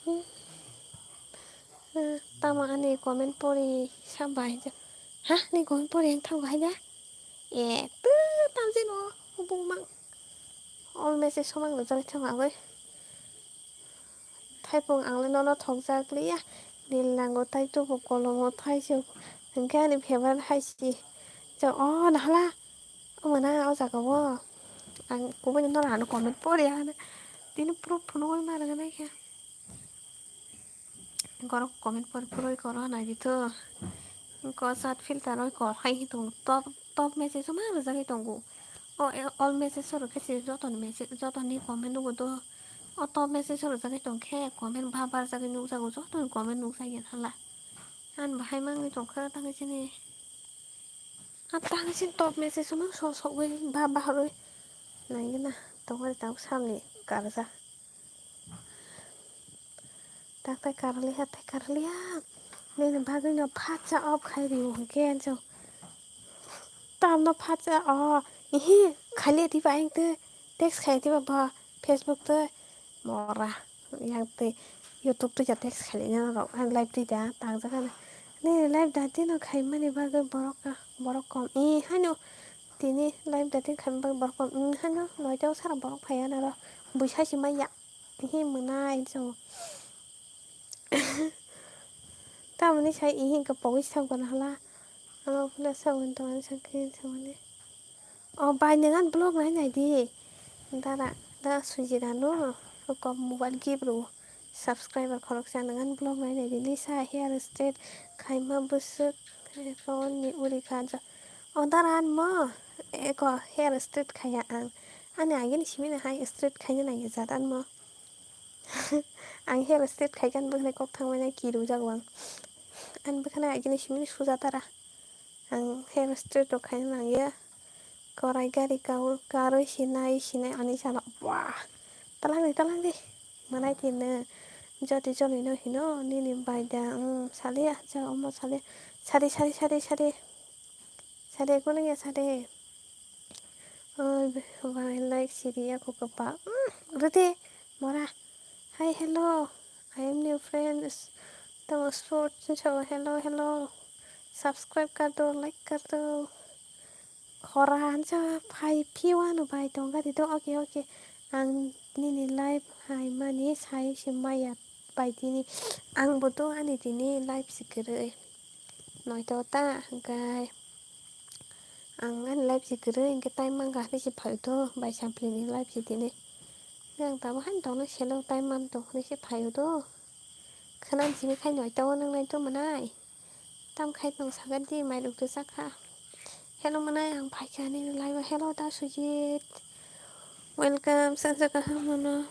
Hmm. Eh, tamo ani comment pori sabai. Ha, ni comment pori ang tamo hai da? E, tu tamjino, bumang. All message somang no jai tamo agoi. Thaipung ang le nono thokjak liya. Nil nango tai tubu kolomo thaisuk. Hwnkhe ani favorite hai si. Jo, o nahala. Omo na o jaga o. Ang kubui no nono ano comment pori ano. Tini proof phunugwi ma rwgwna khe. Gorok comment pori pori koro nai di to. Ko chat filter oi kor hai hi tongo. Top, top message ma rwjagwi tongo. O, e, all message o rwkhe se jotoni message, jotoni comment nugo do. O top message o rwjagwi tongkhe comment ba barjagwi nukjago, jotoni comment nukjagwi hala. Ani bahai mangwi tongkha tangwi sini. A tangwi sini top message o mang sok sokgwi ba baharwi naigwna tongmani tabuk samni karjak. Tak tai karliya, tai karliya. Nini bagwino phatsa off khai rio hwnkhe anso. Tamno phatsa o, ihi, khaliya diba ayang twi, text khaya diba ba Facebook twi. Mora, yang twi YouTube twi ja text khaliya rok, ang live twi da, tangjak ano. Nini live da tino khaimani bagwi borok ka, borok kom. I haino, tini live da tini khaimani bagwi borok kom. I haino, noita o sara borok phaiya naro. Buisa si maya. Ihi mwnai chwng. Tamoni sai ihi hwnkhe pogwi sa gana hala. Ano phano sa wngwi tongmani sakhe sa mani. O bai, nwng ani vlog nai nai di. Dara, da sujira no. Kok mobile gift rw. Subscriber khoroksa nwng ani vlog nai nai di. Lisa hair straight khaima bwswk ron ni uri kha. O dara anmo. Eko hair straight khaya ang. Ani agini simi no hai straight khaina nai jat anmo. Ang hair straight khai khe ani bwkhwnai kok thangmani kiru jago ang. Ani bwkhwnai agini simi suja tara. Ang hair straight rok khaina nang ya. Korai gari kau karwi sinai sinai ani salo. Wah. Talang di, talang di. Manai tino. Jodi joni no hino nini bai da. Um, sali ya, ja omo sali. Sari, sari, sari, sari. Sari, kuno ya sari. Oi, bai, like siri ya ko kapa. Mm, rete, mora. Hi, hello. I am new friends. Tamo short, so hello, hello. Subscribe kar do, like kar do. Khora hansa phai phiwano bai tong gari do. Okay, okay. Ang nini live hai mani sai se maya bai tini. Ang bo do ani tini live se kwrwi. Noito ta hwnkhe. Ang ani live se kwrwi hwnkhe time mangkha hinwi se phai do, bai sampli ni live se tini. Ang tabuk haino tongna selo time man tong hinwi se phai do. Khwnam simi khai noito o nang nai to mwnai. Tam khai tong sakha di mai rok rwchak kha. Hello mwnai ang phai kha nini live o. Hello da Sujit. Welcome, sansa kaham mano.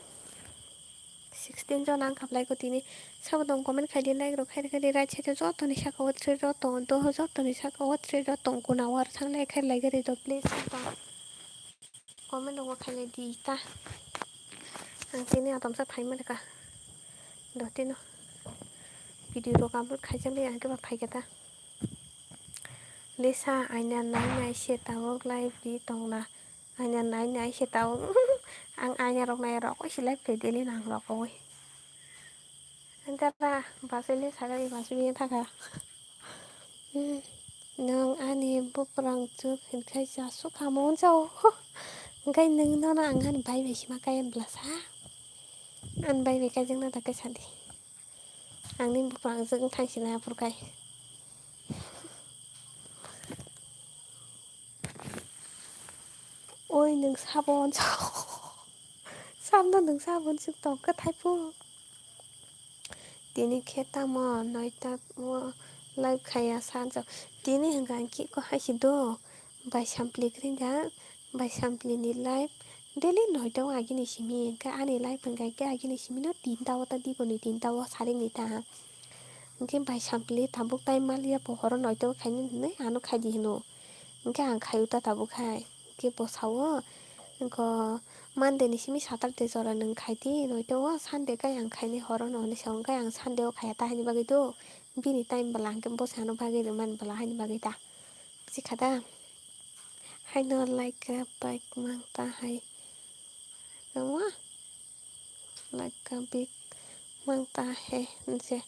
Sixteen jon ang khaplai ko tini. Sabo tong comment khai di, like rok khai di, khai di, right side o joto ni saka o three dot tong, doho joto ni saka o three dot tong, kuna war thang like khai like ri do please. Comment rok khai di ta. Ang tini atom sa phai ma ka. Do tino. Video rok upload khai jali ang ke ba phai ka ta. Lisa aina nai nai se tabuk live di tong na. Aina nai nai se tabuk. Ang aina rok nai rok oi se live khai di ni nang rok oi. Gara, basai le saga, basai le thaga. Hmm, nwng ani buprang chuk hinkhai jasuk hamo unsa o. Hwnkhe nwng nono ang ani bai bai sima kaiyan bwlasa. Ani bai bai kaijakna da khe sadi. Angni buprang chuk wng thang sina aphuru kai. Oi, nwng sabon. Sabno nwng sabon chuk tong khe thaipu. Tini khe tamo noita o live khaya sanjak. Tini hwnka ang kiko hai si do. Bai sampli kringa, bai sampli ni live. Daily noita o agini simi hwnka ani live hwnka khe agini simi no tinta o ta diboni tinta o saring ni ta. Hwnkhe bai sampli tabuk tai maliya pohoro noita o khaini hwnwi ano khai di hwno. Hwnkhe ang khaio ta tabuk hai. Hwnkhe bo sao, hwnkhe Monday ni simi Saturday jora nwng khai di, noito o Sunday kai ang khainai horo no hwnwi sao, hwnkhe ang Sunday o khaiya ta haini bagwi do, bini time bwla hwnkhe bwsano bagwi rwmani bwla haini bagwi ta. Bwswk kha da? Haino like kha bike mang ta hai. Kwma? Like a big mang ta hai, hwnse.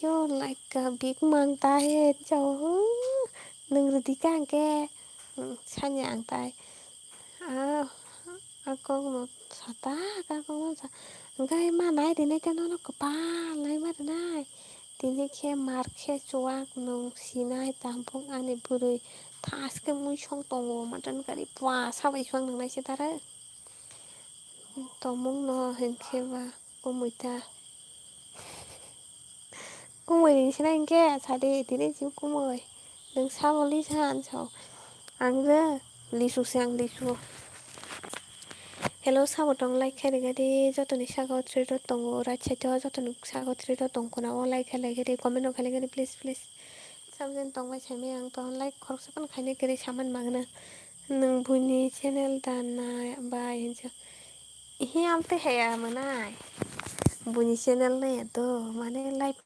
Yo, like a big mang ta hai, chao. Nwng rwdi ka hwnkhe, hmm, sanya ang tai. Ah, a kok no sata, a kok no sa. Hwnkhe ma nai rinai khe nono kwpal nai ma rinai. Tini khe mar khe chuwak nwng sinai tampuk ani bwrwi thaske mui song tongo mutton curry pua sabai swk nang nai se dare. Tomung no hinkhe ba kumui ta. Kumui ni sina hinkhe sadi tini jin kumui. Nwng sabo lisa anso. Ang je lisu se ang lisu. Hello, sabo tong like khe rega di, jotoni saka o three dot tongo, right side o jotoni saka o three dot tong khuna o like khe like di, comment o khe like di, please, please. Sabo jen tong bai saimai ang tong like khoroksa phano khainai kwrwi saman magna. Nwng buini channel da na bai hinsa. Ihi amte haya manai. Buini channel naya do, mane live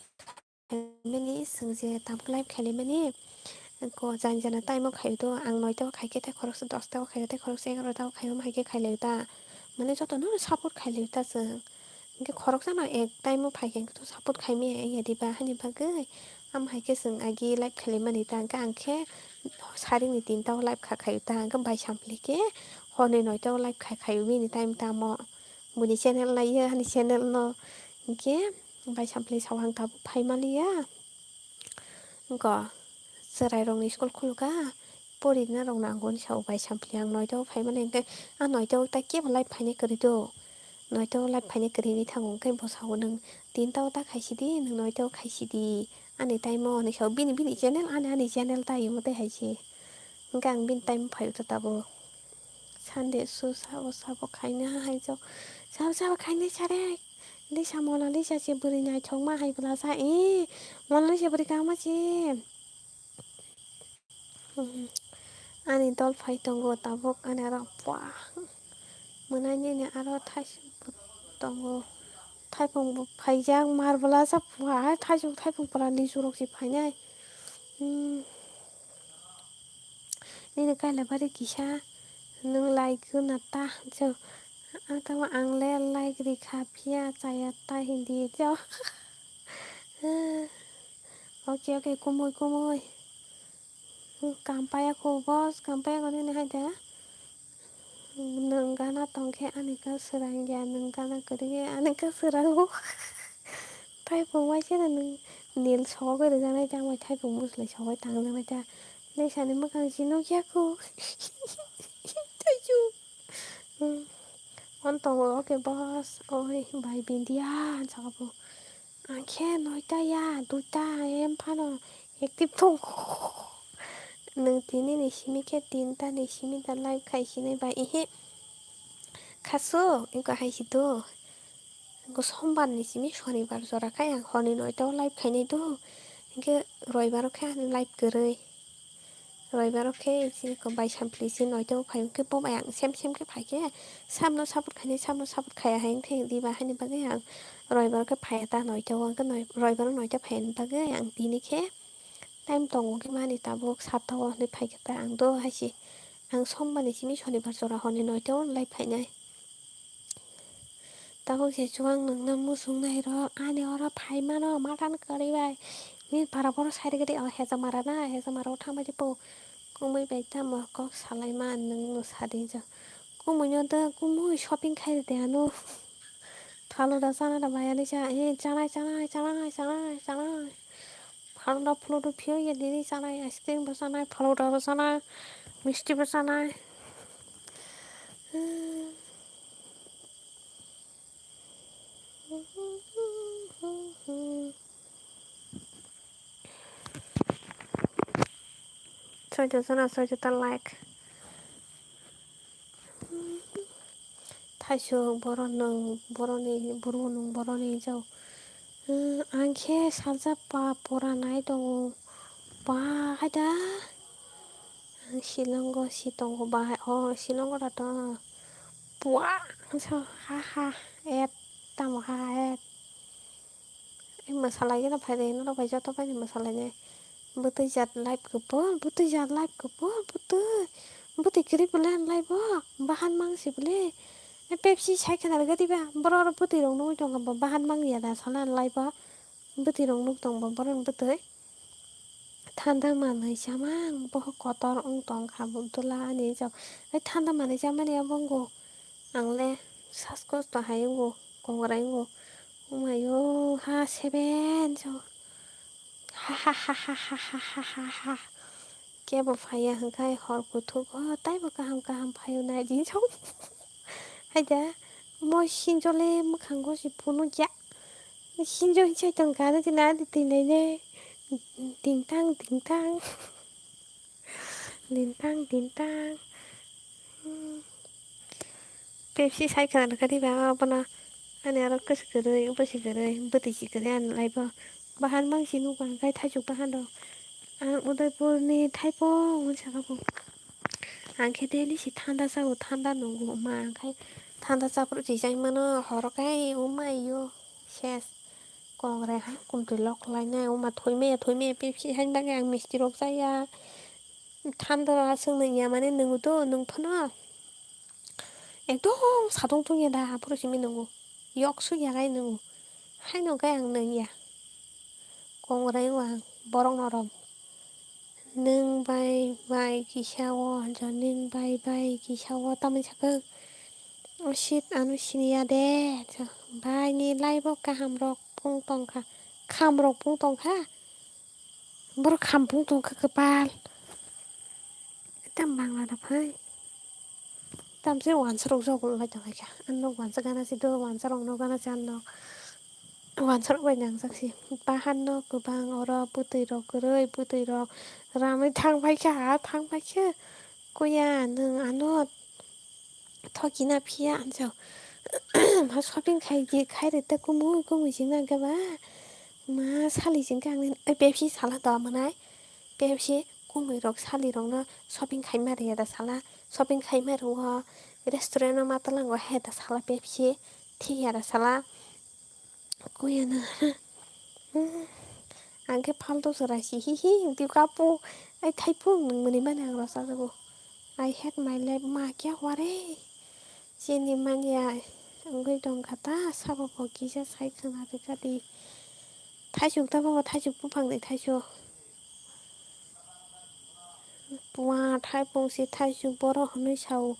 mani swng je tabuk live khaili mani. Ko jan jana time o khaio do, ang noita o khaikhe tei khoroksa dosta o khaio tei khoroksa egarota o khaio, hai khe khailai ta. Mane jotono support khailai ta chwng. Hinkhe khoroksa no ek time o phaikhe to support khaimaya ya diba hani bagwi. Am hai khe chwng agi live khaili mani ta, hinkhe ang khe saring ni tinta o live kha khaio ta, hinkhe bai sampli khe horni noita o live kha khaio bini time tamo. Buini channel naiya, hani channel no. Hinkhe bai sampli sawang tabuk phai maliya. Wngkha, chwrairokni school khulukha, porinarokno ang hwnwi sao, bai sampli ang noita o phaimani, hwnkhe a noita o ta kebo live phainai kwrwi do, noita o live phainai kwrwi wngwi thango, hwnkhe bo sao, "Nwng tinta o ta khaisidi, nwng noita o khaisidi, ani time o," hwnwi sao, bini, bini channel, ani, ani channel ta imo tei hai se, hwnkhe ang bini time o phaio ta tabuk. Sunday su sabo sabo khaina hai jok. Sabo sabo khaina sare. Lisa Mona Lisa se bwrwi naithokma hai bwla sa. Eh, Mona Lisa bwrwi kama se. Hmm. Ani dol phai tongo tabuk ani aro pua. Mwnai nini aro thaisuk bo tongo. Thaipung bo phaijak mar bwla sa pua. Hai thaisuk thaipung pura lisu rok se phainai. Hmm. Nini kaila bari kisa nwng lai guna ta hinjo. Ang tamo ang le like rikha phiya chaya ta hindi jo. Okay, okay, kumui, kumui. Kampaya ko boss, kampaya ko nini hai da. Nwng gana tongkhe ani khe swrang ya, nwng gana kwrwi khe ani khe swrango. Thaipung waisa nwng nil sogwi rwjaknai ta, thaipung bwswlai sogwi tangjaknai ta. Lesani mwkhang si nukya kho. Thaiju. Hmm. On tongo, okay, boss. Oi, bai bindia, sabo. Ang khe noita ya, duita em phano active tongo. Nwng tini ni simi khe tinta ni simi da live khai sinai bai, ehe. Khasu, iko hai si do. Iko sombar ni simi sonibar jora khai ang horni noita o live khainai do. Hinkhe roibar o khe ani live kwrwi. Roibar o khe isi ko bai sampli si noita o phai, hinkhe bo bai ang sem sem khe phai khe samno support khainai, samno support khaiya hai wngkhe diba, haini bagwi ang roibar o khe phaiya ta noita o, hinkhe noi-, roibar o noita phaiyani bagwi ang tini khe time tongo khe mani tabuk sata o hinwi phai khe ta ang do hai si. Ang sombar ni simi sonibar jora horni noita o live phainai. Tabuk se chuwang nwngno muchung nairok, ani oro phai mano mutton kwrwi bai. Nini para borok side gede, o Hejamara na, Hejamara o thangbai di po. Kumui bai tamo kok salaima nwng no sadi jo. Kumui no do, kumui shopping khai de ano. Phalura chana da bai ani cha, eh, chanai, chanai, chanai, chanai, chanai. Phalura phuluru phiyok ya dini chanai, ice cream bo chanai, phalura bo chanai, misti bo chanai. Soito jona, soito ta like. Thaisuk borok nwng borokni, buru nwng borokni jao. Ang khe saljak pa pura nai tongo. Ba haida. Ang Shillongo si tongo ba. O Shillongo da to. Pua. So ha ha. Et. Tamo ha et. Mwsalai gana phai de norok bai joto bai mwsalai nai. Bwtwi jat live kwbor, bwtwi jat live kwbor, bwtwi. Bwtwi kwrwi bwle live o. Bahan mangsi bwle. Pepsi sai khna rwgadi ba. Borok oro bwtwi rok nugwi tongkha bo bahan mangya da sana live o. Bwtwi rok nuk tong bo borok bwtwi. Thanda manwi chamang bohok kotor wng tongkha bo dula ani jok. Ai thanda manwi chamani abo wngo. Ang le saskosto hai wngo, kongrai wngo. Umayo ha seben jo. Ha ha ha ha ha ha ha ha ha. Kebo phaiya hwnkhe hor kuthuk o taibo kaham kaham phaio nai di jo. Haida mo sinjole mwkhango se phunukya. Sinjo hinchai tongkha nw tini ani twi nai ne. Dingtang dingtang. Dingtang dingtang. Pepsi sai khwna rwkha diba abono. Ani aro kwswk kwrwi, bwswk kwrwi, bwtwi si kwrwi ani live o. Bahan mangsi nukha hwnkhe thaisuk bahan rok. Ang Udaipurni Thaipung hwnwi sakha bo. Ang khe daily si thanda chao, thanda nungo ma, ang khai thanda chaphuru rijai mano, horo khai o mai o ses. Kongrai hai kumtwi lok lainai, o ma thwi maya, thwi maya, Pepsi haini bagwi ang misti rok chaya. Thanda aswk nungya mani nungo do, nung phano. Ekdom satung tungya da, aphuru simi nungo. Yok sukya khai nungo. Haino khai ang nungya. Kongrai o ang borok norom. Nwng bai bai kisa o, jo nwng bai bai kisa o, tamni sakhe o seat ano siniya de, jo bai ni live o kaham rok pung tongkha, kham rok pung tongkha, borok kham pung tongkha kwpal. Tam bangla da phai. Tamse wansa rok jok lai tong kha. Ano wansa gana si do, wansa rok no gana si ano. Wansa rok bai nangjak si. Bahan no kwbang oro bwtwi rok kwrwi, bwtwi rok ramwi thang pai kha, thang pai kha. Kuya nwng ano thoki na phiya anjao. Ma shopping khai di, khai rwkta kumui, kumui sing nang khe ba. Ma sali sing khe ang nini, oi, Pepsi sala do amonai. Pepsi kumui rok sali rok no shopping khai ma rwya da sala. Shopping khai ma rwo restaurant o ma twlang o he da sala Pepsi. Thik ya da sala. Kuya na. Ang khe phalto chwrai si hi hi di kapu. Ai thaiphung nwng mwnwi mani ang rw chajago. I hate my life, ma kya hua re. Chini manya wngwi tongkha ta, sabo bo kisa sai khwna rwkha di. Thaisuk ta bobo, thaisuk buphang ni thaisuk. Pua thaipung si thaisuk borok hwnwi sao.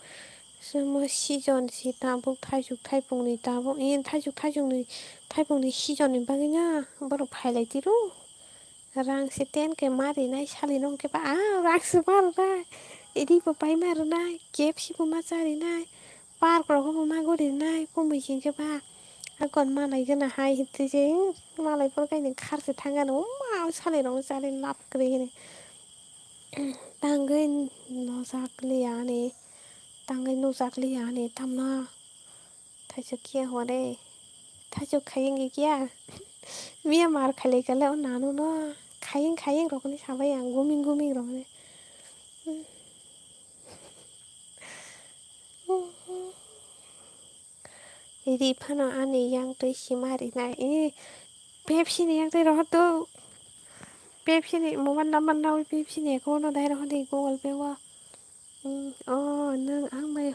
Chwngno season si tabuk thaisuk thaipung ni tabuk, i thaisuk thaisuk ni thaipung ni season ni bagwi no borok phai lai tiro. Rang se ten K ma rinai sali no hwnkhe ba, ah, rang se ma rwnai. Ri bo pai ma rwnai, K F C bo ma cha rinai, park rogo bo ma guri rinai, kumui se hwnkhe ba. Akon malai gana hai hittwi se, hmm, malai phuru kainwi khar se thang gana, umma, sali rok no cha ri lab kwrwi hwnwi. Tangwi nujak liya ani, tangwi nujak liya ani, tamno. Thaisuk khe hore. Thaisuk khayeng khe kiya. Miya mar khailai kale o nanu no. Khayeng khayeng rokni sabai ang guming guming rokni. Ri phano ani yang twi sima rinai. Eh, Pepsi ni yang twi rohor do. Pepsi ni mobile number nawi Pepsi ni account no dai rohor di Google Pay o. Hmm, oh, nwng ang bai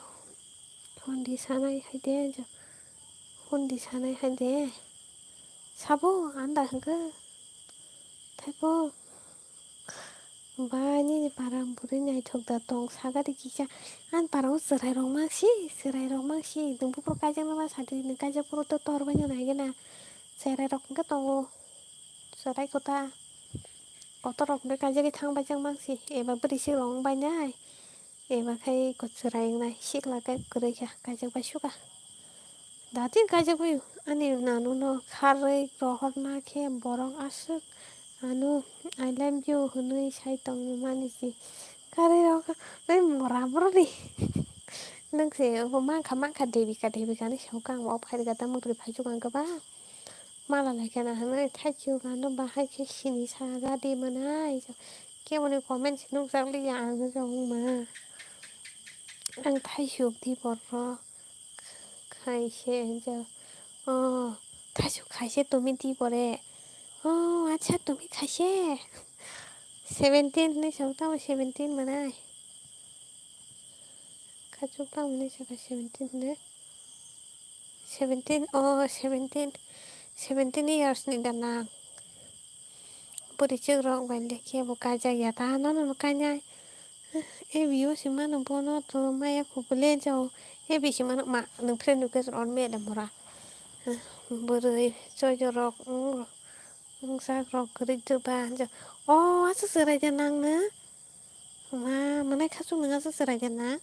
hwn di sanai hai de, jo. Kundi sanai hai de. Sabo anda hwnkhe. Thaibo. Ba nini para bwrwi naithok da tong sagadi kisa. Ani para o chwrai rok mangsi, chwrai rok mangsi. Nwng buphuru kaijaknai ma sadi, nwng kaijak phuru to tor baino naigena. Chwrai rok hwnkhe tongo. Chwrai kota. Kotor rok hwnkhe kaijagwi thang baijak mangsi. Eba bwrwi sik rok wng bainai. Eba khai kwchwrai wngnai, sikla khe kwrwi kha, kaijak bai sukha. Datin kaijak bai ani nanu no kharwi rohorna khe borok aswk ano I love you hwnwi sai tongmani si. Karwi rok tei mora borok ni. Nwng se bo mankha mankha Devika Devika ni song kang off khai rwkha ta mwtwi phaichuk ang kwbang. Mala lai kheno hwnwi thaichuk ano bahai khe sini saga di mwnai. Keboni comment se nukjak liya ang wngma. Ang thaichuk di borok khai se hwnjak. Oh, thaichuk khai se tumi di bore. Oh, acha tumi khai se. Seventeen hwnwi song tamo seventeen mwnai. Khachuk tamo hwnwi sakha seventeen hwnwi. Seventeen, oh, seventeen, seventeen years ni da nang. Bwrwi chwk rok bai le khe bo kaijak ya ta, nono no kainai. E biyo si mano bono to maya kubule jao. E bisi mano ma nwng friend request on me da mora. Bwrwi choijo rok wng, wngsak rok kwrwi dwba. Oh, aswk chwrai da nang no? Ma, mwnai khachuk nwng aswk chwrai da na?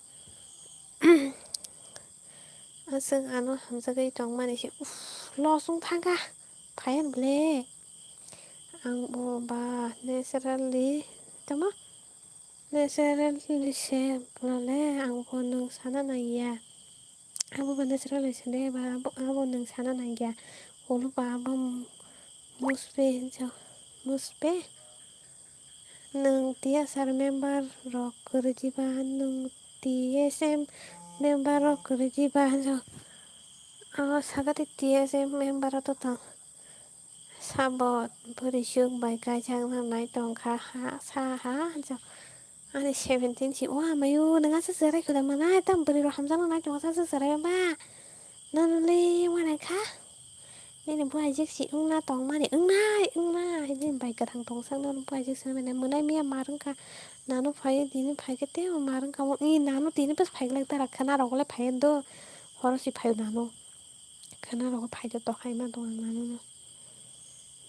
Aswk ano hamjagwi tongmani se, uff, loss wng thangkha. Phaiyan ble. Ang bo ba naturally, tamo? Naturally se bolale ang bo nwng sana nangya. Abo bo naturally se de ba, abo, abo nwng sana nangya. Olo ba abo muspe hinjo, muspe. Nwng T S R member rok kwrwi diba, nwng T S M member rok kwrwi diba, jo. O sagati T S M member o to tong. Sabo bwrwi chwk bai kaijakna nai tongkha, ha, sa, ha, jo. Ani seventeen si, o amayo, nwng aswk chwrai khwlai mwnai, tam bwrwi rok hamjakna nai tongkha, aswk chwrai ba. Nono le uanai kha. Nini buaijak si wngna tongmani, wngnai, wngnai. Nini bai kwthang tongsak nono buaijak si mwnai, mwnai miya mar wngkha. Nano phaiwi tini phaikhe tei mar wngkha. Nano tini bwsai phaiglak dara khwna rok le phaiya do. Horo si phaio nano. Khwna rogo phaido tokhaima tong ang nano no.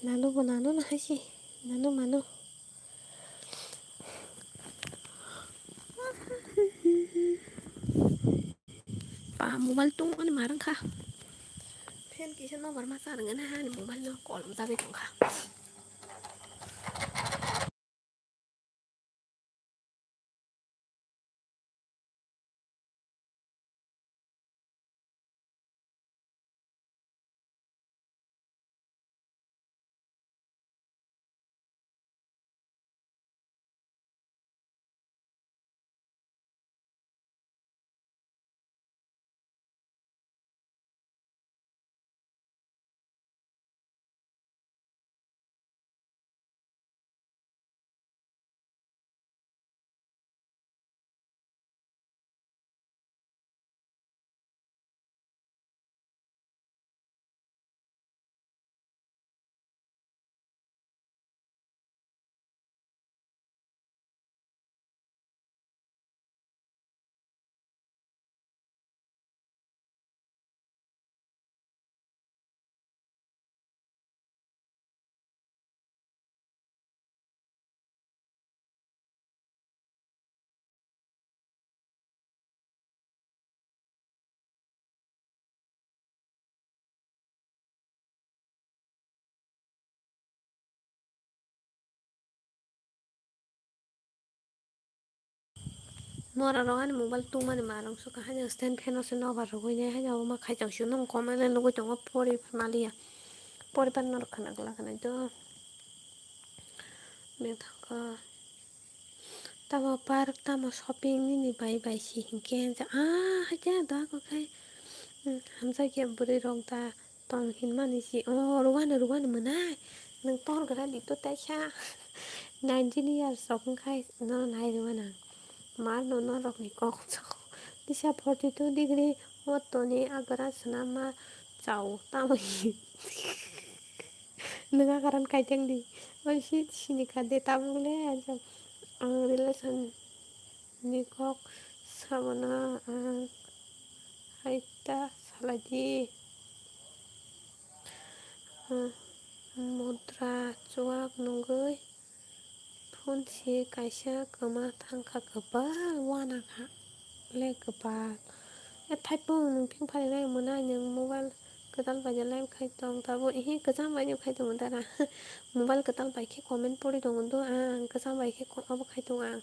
Nano bo nano no hai si. Nano mano. Ba mobile tungmani mar wngkha. Fan kisa nobar ma charwngna ani mobile no kolom jagwi tongkha. Nora rok ani mobile tungmani ma rang sukha, haino stand fan o se nobar rwgwi nai, haino omo khaijak sio nung comment le nugwi tongo pori maliya, pori bar norok khna glak hinwi do. Bini thangkhe tamo park tamo shopping nini bai bai si hinkhe ah haikhe do ako khai, hmm, hamjakya bwrwi rok da. Tong hinmani si, o rwani rwani mwnai. Nwng tor gra di to taisa. Nineteen years rok wngkhai no nai rwna. Mar no norok ni kok chao. Tisa forty two degree o toni agra swnamma Chao, tamo hi. Nunga karan kaiteng di. Oi si, sini kade tabuk le, aja. Ang relation ni kok sabana, ang haita salai di. Ah, mudra chuak nungui. Phone si kaisa kwma thangkha, kwbal uanakha le kwbal. E thaipung nwng phing pharinai mwnai, nwng mobile kwtal bai live khai tong tabuk. Ehe, kwcham bai no khai tongo dara. Mobile kwtal bai khe comment pori tongo do ang, kwcham bai khe ko-, obo khai tongo ang.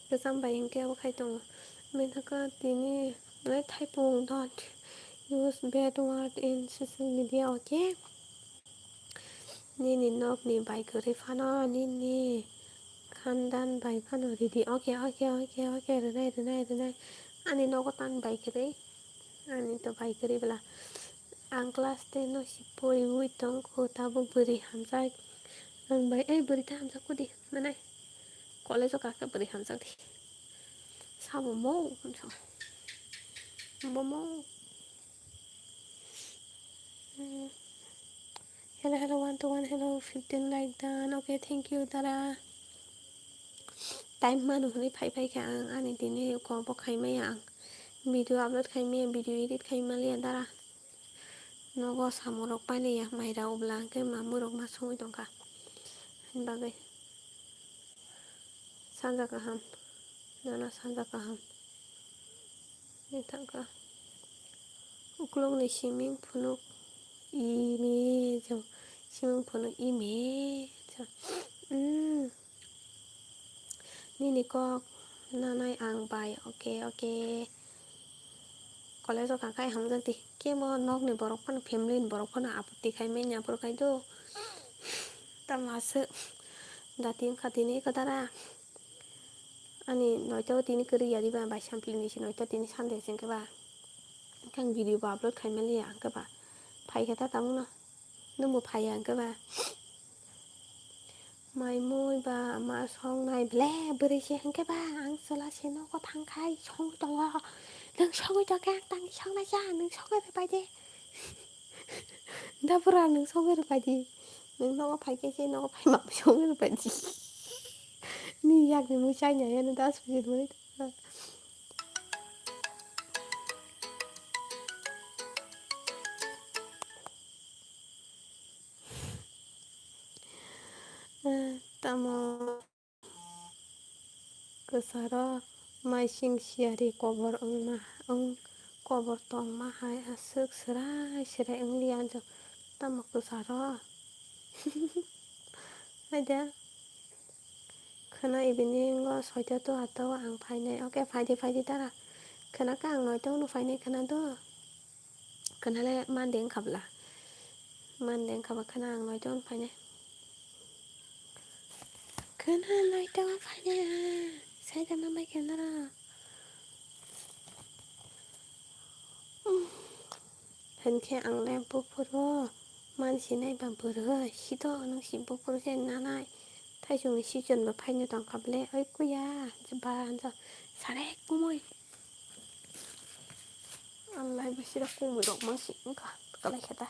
Kwcham bai hinkhe obo khai tongo. Mithakha tini le thaipung, don't use bad word in social media, okay? Nini nokni bai kwrwi phano, nini khandan bai phano ridi. Okay, okay, okay, okay, rwnai, rwnai, rwnai. Ani nogo tang bai kwrwi. Ani to bai kwrwi bwla. Ang class ten no si poriwi tongkho, tabuk bwrwi hamjak. Ang bai, ei, bwrwi ta hamjak kudi, manai. College o kakhe bwrwi hamjak di. Sabo mo, bomo. Hmm. Hello, hello, one to one, hello, fifteen like done. Okay, thank you, dara. Time mano hwnwi phai phai kha ang, ani tini ko bo khai maya ang. Video upload khai maya, video edit khai maliya, dara. Nogo samung rok pailiya, maira ubla hwnkhe mamui rok ma songwi tongkha. Ani bagwi. Sanja kaham. Nana sanja kaham. Ni thangkha. Uklokni siming phunuk ime jo. Siming phunuk ime jo. Mm. Nini kok nanai ang bai. Okay, okay. College o kangkha hamjak di. Kebo nokni borok phano, family ni borok phano apotti khai manya, aphuru khai do. Tamo aswk dati wngkha tini kwdara. Ani noito tini kwrwi ya diba, bai sampli ni si noito tini Sunday se wngkhe ba. Khe ang video bo upload khai maliya, hwnkhe ba phaikhe ta tabukno. Nwngbo phaiya hwnkhe ba. Mai mui ba ma songnai ble bwrwi se hwnkhe ba, ang chwla se nogo thangkhai songwi tongo. Nwng songwi tongkhe ang tangwi songnai cha, nwng songwi rwbai de. Da bwra nwng songwi rwbai di. Nwng nogo phaikhe se nogo phaima songwi rwbai di. Ni yakni mui chaina yano das bujit mani. Tamo kwcharo maising siyari kobor wngma, wng, kobor tongma hai aswk swrai swrai wngliya, tamo kwcharo. Haida. Khwna evening o soita to ato ang phainai. Okay, phaidi, phaidi dara. Khwna khe ang noito uno phainai khwna do. Khwna le Monday wngkha bwla. Monday wngkha ba khwna ang noito uno phainai. Khwna noito o phainai ang. Saida ma bai khe noro. Hinkhe ang le buphuru mansinai ba bwrwi, sito nwng si buphuru se nanai. Thaisungni season bo phaino tongkha ble, oi kuya, ba hanjo sare kumui. Ang lai bo sira kumui rok ma si wngkha, kwlai khe ta.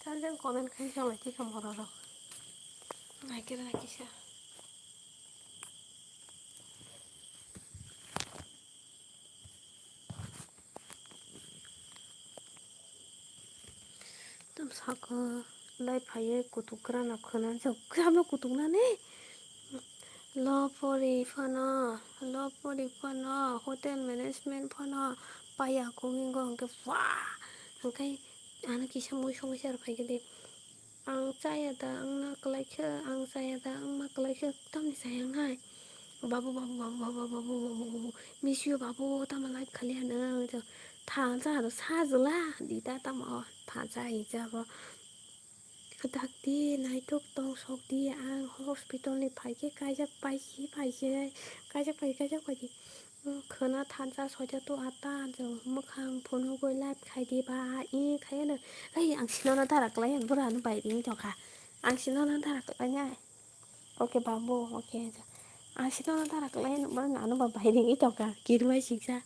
Charjan comment khai song lai tikha mororok. Naikhe naikhe sa. Tam saka lai phaiye kutuk kwrwngno khwnajak, kwrwngno kutuk nani. Law pori phano, law pori phano, hotel management phano paiya kok wngkha hwnkhe, wah! Hwnkhe ano kisa mui songwi se aro phaikhe de. Ang chaya da, ang ma kwlai khe, ang chaya da, ang ma kwlai khe, tamni chaya wngnai? Babu, babu, babu, miss you, babu, tamo like khaliya nwng? thansa aro sajwla di ta tamo thansa hinsa bo. Dakti naitok tong sokdi, ang hospital ni phaikhe kaijak paisi phaisi, kaijak pai kaijak paidi. Khwna thansa soita to ata anjo mwkhang phunugwi live khaidi ba, i khayano. Ei, ang sinono dara klai, ang bwrano bai ringwi tongkha. Ang sinono dara klai nai. Oke babu, oke. Ang sinono dara klai, ano ba bai ringwi tongkha. Kirmai siksa.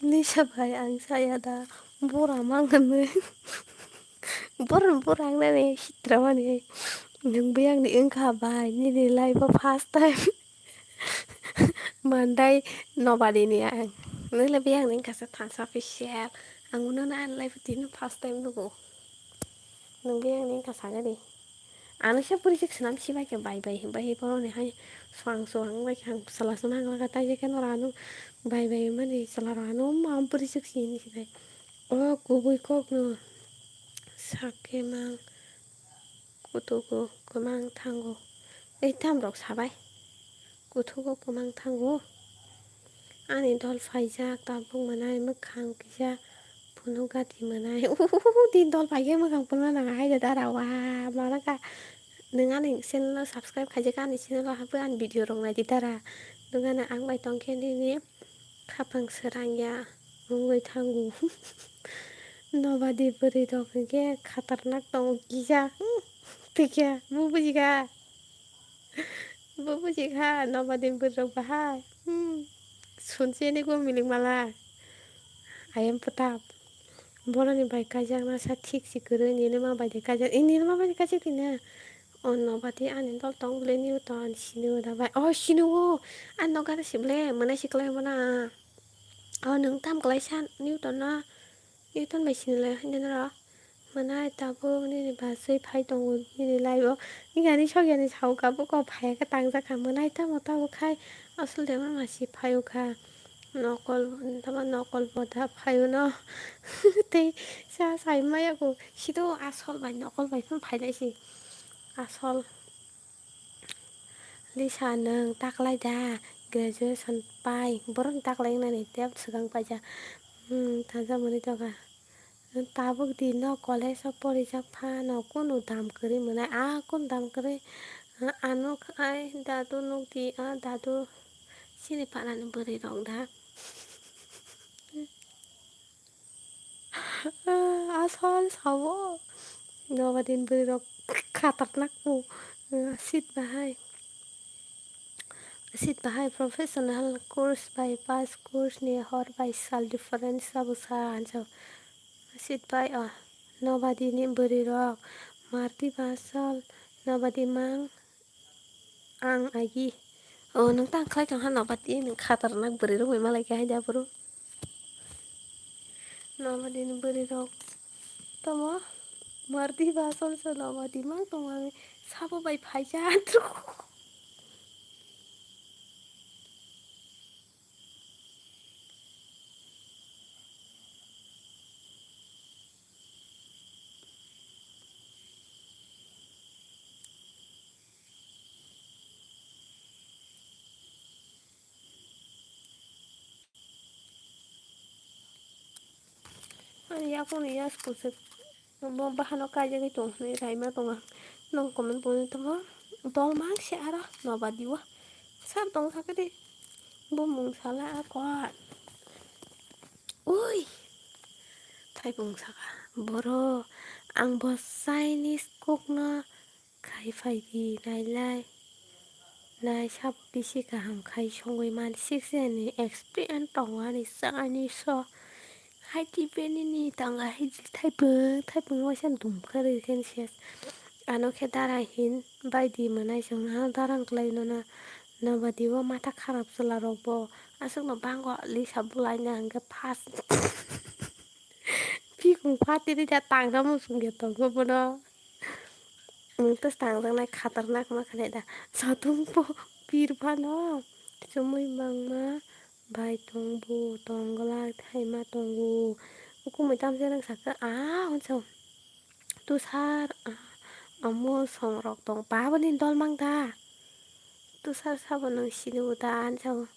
Lisa bai, ang saya da bura mang hinwi. Bura, bura ang nani sitra mani. Nwng biyang ni wngkha bai, nini life o first time. Mandai nobadi ni ang. Nwng le biyang ni wngkha sa thansa official. Ang uno na ang life o tini first time nugo. Nwng biyang ni wngkha sa gari. Ano se puri sik swnam si bai khe bai bai hinbai hi boroni hai swang swang bai khe ang bwsala swna ang laga tai je khe nora ano bai bai hinmani chwla rok ano ma puri sik si hinwi sinai. O kubui kok no sak khe mang kutugo kwmang thango. Ei tam rok sabai. Kuthugo kwmang thango. Ani dol phaijak, tabuk mwnai mwkhang kisa phunuk gati mwnai. Uhuhu, di dol phaikhe mwkhang phunukna nang hai da dara wa, mara ka. Nwng ani channel o subscribe khaijak, ani channel o habwi ani video rok naidi dara. Nwng ano ang bai tongkhe nini khapang swrang ya wngwi thango. Nobadi bwrwi rok hinkhe khatarnak tongo kisa. Hmm, tikhe, bo bujikha. Bo buji kha, nobadi bwrwirok bahai. Hmm. Sunchini go milik mala. Ayam pwtap. Boroni bai kaijakna sa thik si kwrwi, nini ma bai de kaijak. Eh, nini ma bai de kaijak twi na. O nobadi ani dol tong bwle Newton, sini o da bai. Oh, sini o. Ani nokha si bwle, mwnai si kwlai mano. Oh, nwng tam kwlai sa Newton no. Newton bai sini lai haino noro. Mwnai tabuk nini bachwi phai tongo nini life o. Nini ani sogya ni saoka buko phai khe tangjak kha. Mwnai tamo tamo khai asol de mama si phai o kha. Nokol tamo nokol boda phai o no. Tei sa sai maya ko sido asol bai nokol bai phano phai lai si. Asol. Lisa, nwng taklai da? Graduation pai. Borok ni taklai wngnani tei swkang paijak. Hmm, thajak mwnwi tongkha. Tabuk di no college o porijak phano kunu dam kwrwi mwnai. A kunu dam kwrwi, ah, ano khai dadu nukdi, ah, dadu chini panani bwrwi rok da. Asol sao. Nobadin bwrwi rok khatarnak bo. Sit bahai. Sit bahai professional course bai pass course ni hor bai sal difference sabo sa anjak. Sit bai o. Nobadini bwrwi rok. Marti basal. Nobadi mang. Ang agi. O, nwng tang khlai tong ha nobadi, nwng khatarnak bwrwi rok bai malai khe hai da bro. Nobadi ni bwrwi rok tamo mardi ba sol sol nobadi mang tong mani sabo bai phaijak. Ani yakung ni ya school se bo bahano kaijagwi tong hinwi raima tongo. Nong comment bo tongo. Dol mang se aro nobadi o sar tong sakhe de. Bo mung sala a kot. Ui. Thaipung saka. Boro ang bo Chinese cook no khai phai di nailai. Nai sabo bisi kaham khai songwi man sik se ni experience tongo ani Chinese o. Hai tibeni ni tanga hai thaipung thaipung waisa dum khe rikhen ses. Ano khe dara hin bai di mwnai chwng ha dara wng klai no na. Nobadi o matha kharap chwla rok bo aswk no bango Lisa bulai na hwnkhe first. Bikung phatiri da tangra muchung ya tongo bono. Nwng to tangjaknai khatarnak ma khanai da. Satung po pir phano chumui bangma bai tongbo tongglak thaima tongo. Ukumui tamsa nang sakha, "Ah," hwnsa. Tusar, ah, omo songrok tong, baboni dol mang da? Tusar sabo nwng sini o da? Ani sabo,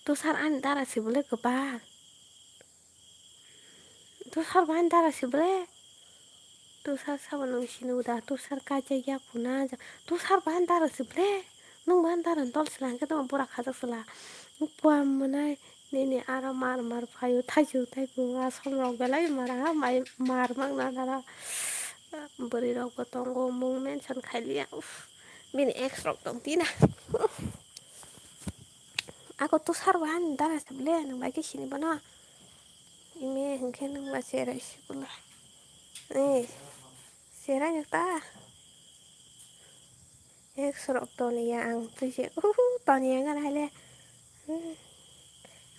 Tusar ani dara se bole kwbal. Tusar bo ani dara se bole. Tusar sabo nwng sini o da? Tusar kaijak ya phuna ja. Tusar bo ani dara se bole. Nwng bo ani dara dol sela hwnkhe tongma bura khajak sela. Puam mwnai nini aro mar mar phaio thaisuk taibo asomrok belai mara mai mar mangna nara. Bwrwi rok bo tongo mung mention khailiya. Uff, bini ex rok tong tina. Uff. Ako Tusar bo ani dara se bole nwng bai khe sini bono. Ime hwnkhe nwng ba cherai sikula. Eh, cherai nokta. Ex rok toniya ang twi se, uhu, toniya wngkha na hai le. Hmm.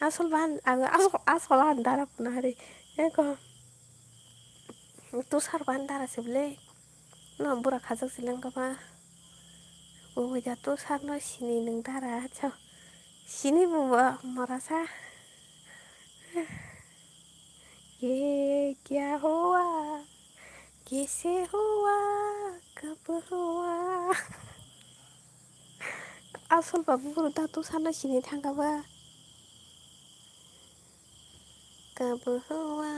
Asol ban, ang asol, asol ang dara phuna hari. Eko. Tusar ban dara se bole. No bura khajak se leng kha ba. Ubu ja Tusar no sini nwng dara, chao. Sini bo bo mora sa. Ye kya hua? Kaise hua? Kab hua? Asol ba buphuru da Tusarno sini thangkha ba? Kab hua?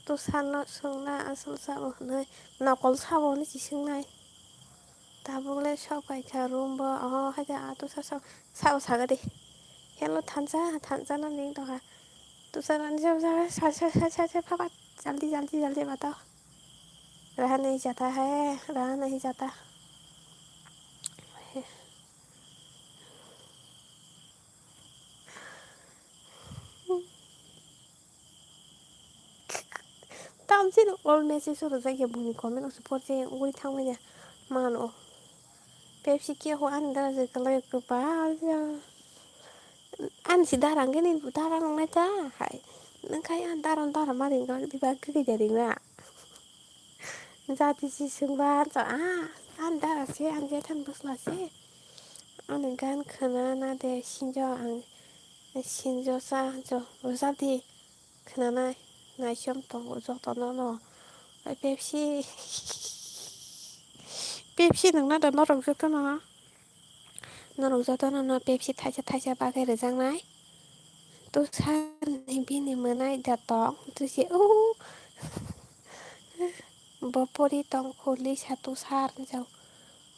Tusarno swngna asol sabo hwnwi, nokol sabo hwnwi si swngnai. Tabuk le sok pai kha room bo, oho hai khe a Tusar sok. Sao saga de. Hello thansa, thansa no ning tongkha. Tusar ani jab jab sa sa sa sa sa phapat jaldi jaldi jaldi bato. Raha nahi jata hai, raha nahi jata. Tamsini all message o rwjak ya buini comment o se porjai uguri thangmani mano. Pepsi khe ho ani dara je kwlai kwbal ya. Ani si dara hwnkhe nini bo dara nongnai ta hai. Nwng khai ani dara dara ma ring glak diba kwkwi da ring na. Jati si swngba ansa ah ani dara se ani jethani bwsla se. Ani gan khwna na de sinjo ang sinjo sa jo rwjak di. Khwnanai, naisom tongo jotono no. Pepsi, Pepsi nungna da norok jotono. Norok jotono no Pepsi thaisa thaisa bagwi rwjaknai. Tusarni bini mwnai da tong, tusi o. Bo pori tongkho Lisa Tusar, jao.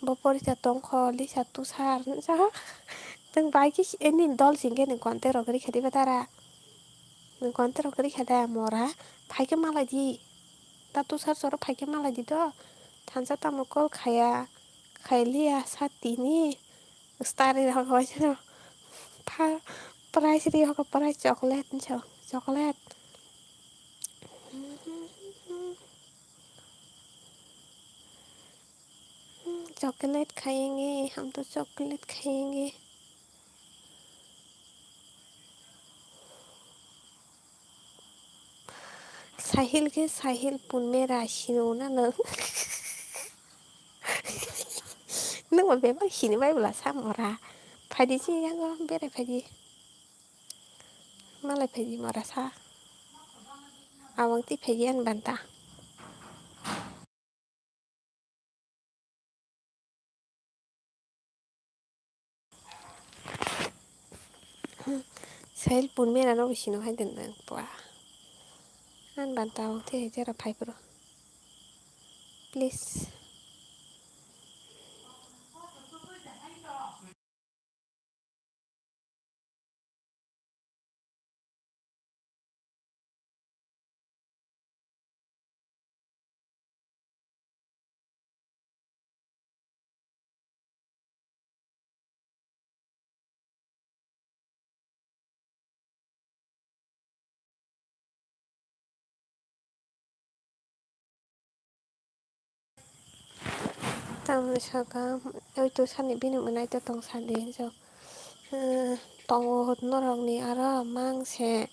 Bo porisa tongkho Lisa Tusar, jao. Tong bai khe nini dol singkhe ni contact rok rikha diba dara. Ni contact rok rikha da mora. Phaikhe malai di. Ta Tusar soro phaikhe malai di do. Thansa tamo call khaya. Khailiya sa tini. Starry rok hoi se. Pha price ri hoko price chocolate ni so. Chocolate. Hmm, chocolate khayengi, hum to chocolate khayengi. Sahil ke Sahil pun mera sino na no. Nung ma bebak sini bai bula samora. Phaidi si yango bere phaidi. Malai phaidi mora sa. Awang ti phaidi an banta. Sahil pun mera no sino hai den dang pua. An ban tao te jera phai pro. Please. Tamni saka, oi to sani bini mwnai to tong sadi hinjo. Eh, tongo norokni aro mangse,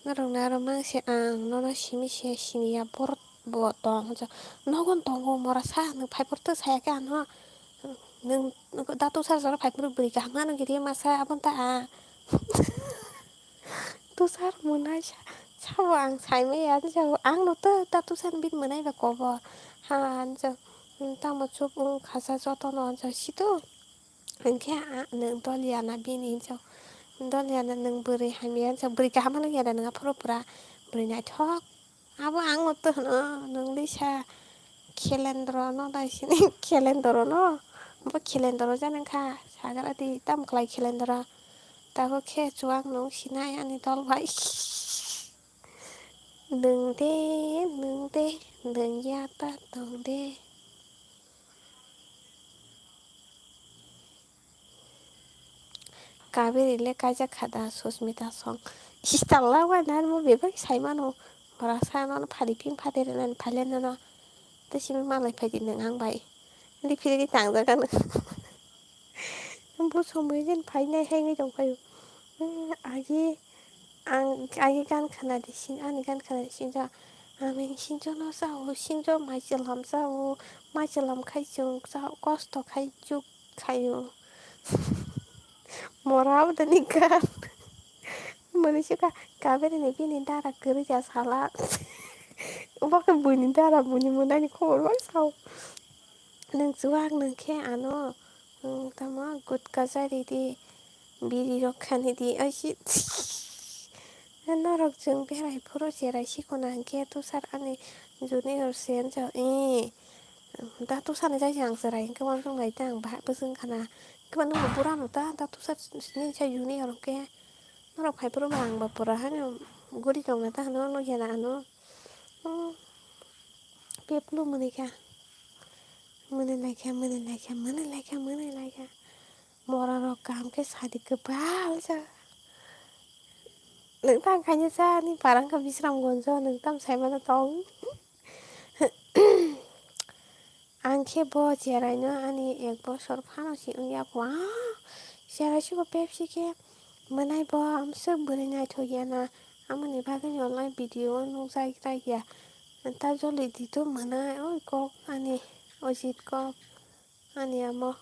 norokni aro mangse ang nono simi se siniya borok Bo tong, nogon tongo mora sa, nwng phaiphuru tw saya khe ano. Nwng da Tushar jora phaiphuru bwrwi kaham ano giri masa, aboni ta a. Tushar mwnai sa, sabo ang saimaya, ang no tw da Tushar bini mwnai ba kobo. Ha, ang tamo chup wng kha sa jotono, ang sito. Hinkhe nwng dol ya na bini hinjak, dol ya na nwng bwrwi hamya hinjak, bwrwi kaham hinwi ya da nwng aphuru pura bwrwi naithok. Abo ang no tw hwno, nwng lisa khelendro no dai sini khelendro no, bo khelendro jani wngkha sagra di tamo khlai khelendro, tabuk khe chuwak nwng sinai ani dol bai. Nwng de, nwng de, nwng ya ta tong de. Kaveri le kaijak kha da Susmita song. Istalla wai nang mo bebak sai mano. Mora sa mano phari ping phade rwnani phale nono. Tei simi malai phai di nwng ang bai. Ri phiri di tang jaga no. Bo somoi jen phai nai hai ngai tong phaio. Agi ang agi gan khana di sin ani gan khana di sin ja. Ami sinjo no sao sinjo mai chelam sao mai chelam khai chwng sao kosto khai chuk khaio. Mora abodani gan. Mani sika Kaveri ni bini dara kwrwi ja sala. Obo khe buini dara buini mwnani khobor bai sao. Nwng chuwak nwng khe ano, nwng tamo gutka chari di, biri rok khani di, oisi. Norok chwng berai phuru cherai sikona hwnkhe Tushar ani junior se wngjago, ee. Da Tushar ni jai se ang cherai hwnkhe uansuk nai ta ang bahai bwswk wngkha na. Hwnkhe ba nwng bo bura no ta, da Tushar ni jai junior hwnkhe. Norok phai phuru ba ang ba pura haino guri tongna ta hwno nukya na ano. Peplu mwnwi kha. Mwnwi lai kha, mwnwi lai kha, mwnwi lai kha, mwnwi lai kha. Mora rok kaham khe sadi kwbal sa. Nwng tang khaina sa ani parang kha Bisramganjo, nwng tam sai mano tong. Ang khe bo cherai no ani ek bosor phano si wngya kho. Ah, cherai si bo Pepsi khe mwnai bo amswk bwrwi naithok ya na. Amoni bagwi ni online video o nukjak ya. Ta joli di to mwnai oi kok ani ojit kok ani amo.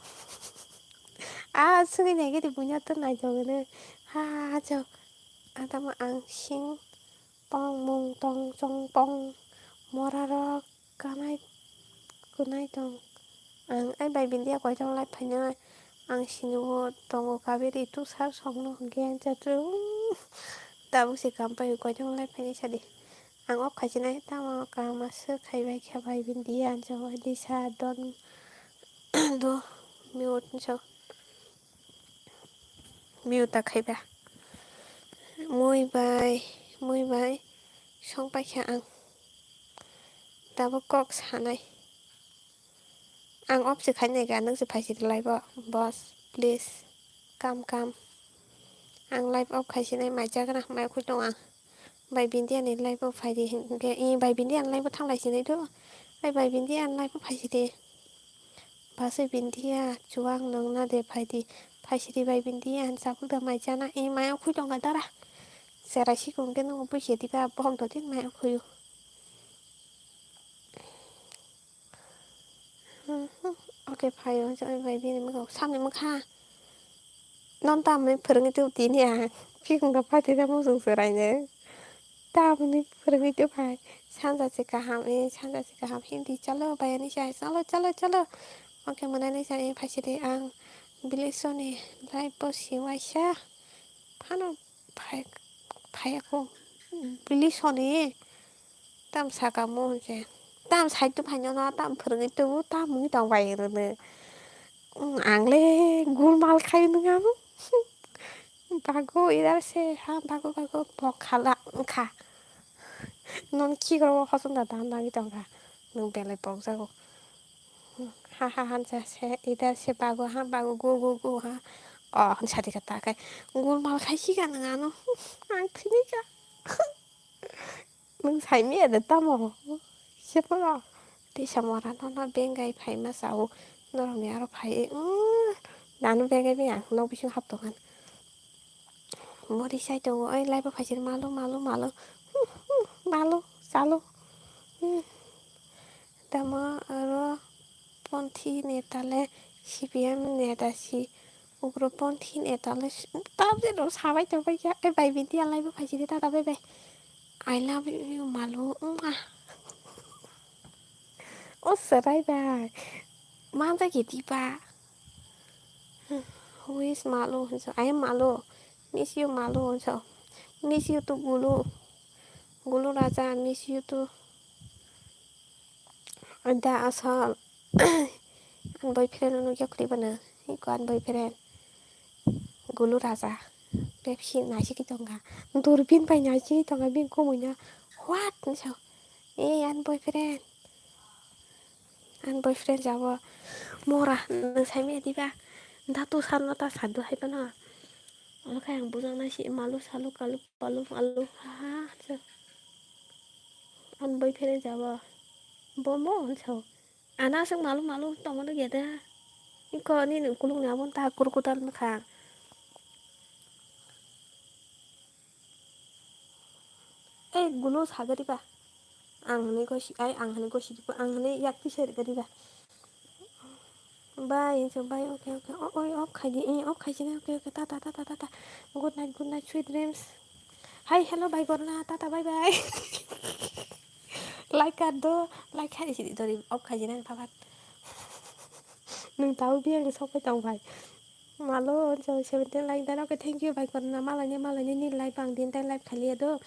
Ah, swngwi naigwi di buino to naithok hwnwi. Ha, ha, ha, chok. Atamo ang sing pong mung tong chong pong mora rok kanai kunai tong. Ang ai bai bindia koitong lai phainai ang sini o tongo Kaveri Tushar songno hwnkhe ang chatu tabuk se kam pai koitong lai phainai sadi. Ang off khaisinai tamo kama swk khaibai khe bai bindia ang chao lisa don do mute so. Mute ta khaiba. Mui bai, mui bai song paikha ang. Tabuk kok sanai. Ang off se khainai ga, nwng se phaisidi live o. Boss, please, come, come. Ang live off khaisinai, mai chagra, mai khwi tong ang. Bai bindia ni live o phaidi hinkhe, i bai bindia ni live o thanglai sinai do. Ai bai bindia ni live o phaisidi. Basui bindia, chuwak nwng na de phaidi, phaisidi bai bindia, chapuk da mai chana, i mai o khwi tongkha dara. Cherai sikung khe nwng bui se diba, bohom to din mai o khwi o. Okay, phaio, bai bini mwkhang, samni mwkha. Non tamni phwrwngwi tubtini ang, phikung da phaidi da mosong swraino. Tamni phwrwngwi tubphai, sanja se kaham, e, sanja se kaham, hindi chalo, bayani sai, chalo, chalo, chalo. Okay, mwnani sai, phaisidi ang, bilisoni, live bo si waisa, phano phai, phaiya kho, bilisoni, tam saka mo hwnse, tam side to phaino na, tam phwrwngwi tubu, tam mui tong bai rwno. Ang le gulmal khai nung amo. Bago idar se ha bago bago bok khala wngkha. Non khikrok o hochonda dan dagwi tongkha. Nwng belai bokjago. Ha ha hansa se idar se bago ha bago go go go ha. O hwnsa dikha ta khe gulmal khai khika nwng ano. Ang phinika. Nwng saimaya de tamo? Seporo tisa mora nono bengai phaima sao. Norokni aro phai, umm, nanu bengai bai ang nok bisingo hap tongkha. Mori sai tongo, oi live o phaisir malu, malu, malu. Malu, chalu. Hmm. Tamo aro ponthi neta le C P M neta si, ugro ponthi neta le s-, tabjeno sabai tongbai kha. E bai, bini alai bo phaisidi, tata bai bai. I love you, malu, mwah. O chwrai bai, manjak ya diba? Who is malu? Hwnso, I am malu. Miss you, malu, hwnso. Miss you too, gulu. Gulu raja, miss you too. Ada asal. Ani boyfriend no nukya khuri bana. Iko ani boyfriend. Gulu raja. Pepsi naisiki tongkha. Durbin bai naisiki tongkha. Bini kumui no. What? Hwnso. Eh, ani boyfriend. Ani boyfriend jabo. Mora, nwng saimaya diba? Da to sano ta sadu hai bana. Omo khe ang bujak nai si malu salu kalu palu malu ha ha hwnsa. Ani boyfriend jabo. Bomo hwnsa. Ana aswk malu malu tongmani gede. Iko nini ukulukni abo ta kurkutal mwkhang. Ei, gulo sagadi ba. Ang hwnwi gosi, ai, ang hwnwi gosi diba, ang hwnwi yak pisa rigadi ba. Bai, hinso bai, okay, okay. O, oi, off khaidi, eh, off khaisini, okay, okay. Tata, tata, tata. Good night, good night, sweet dreams. Hi, hello, bai gorna, tata, bye, bye. Like kar do, like khai si dori, off khaisini, phapat. Nung tau biya ngi sok pai tong bai. Malo, so seventeen like dan, okay, thank you, bai korna, malani, malani, ni like bang din, tai like khali do.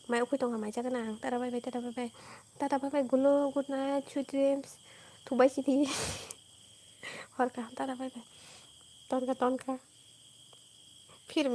Mai ukui tonga mai jaga na, tata bye bye, tata bye bye. Tata bye bye, gulo, good night, sweet dreams. Thubai sidi. Horka, tata bye bye. Tonka, tonka. Phir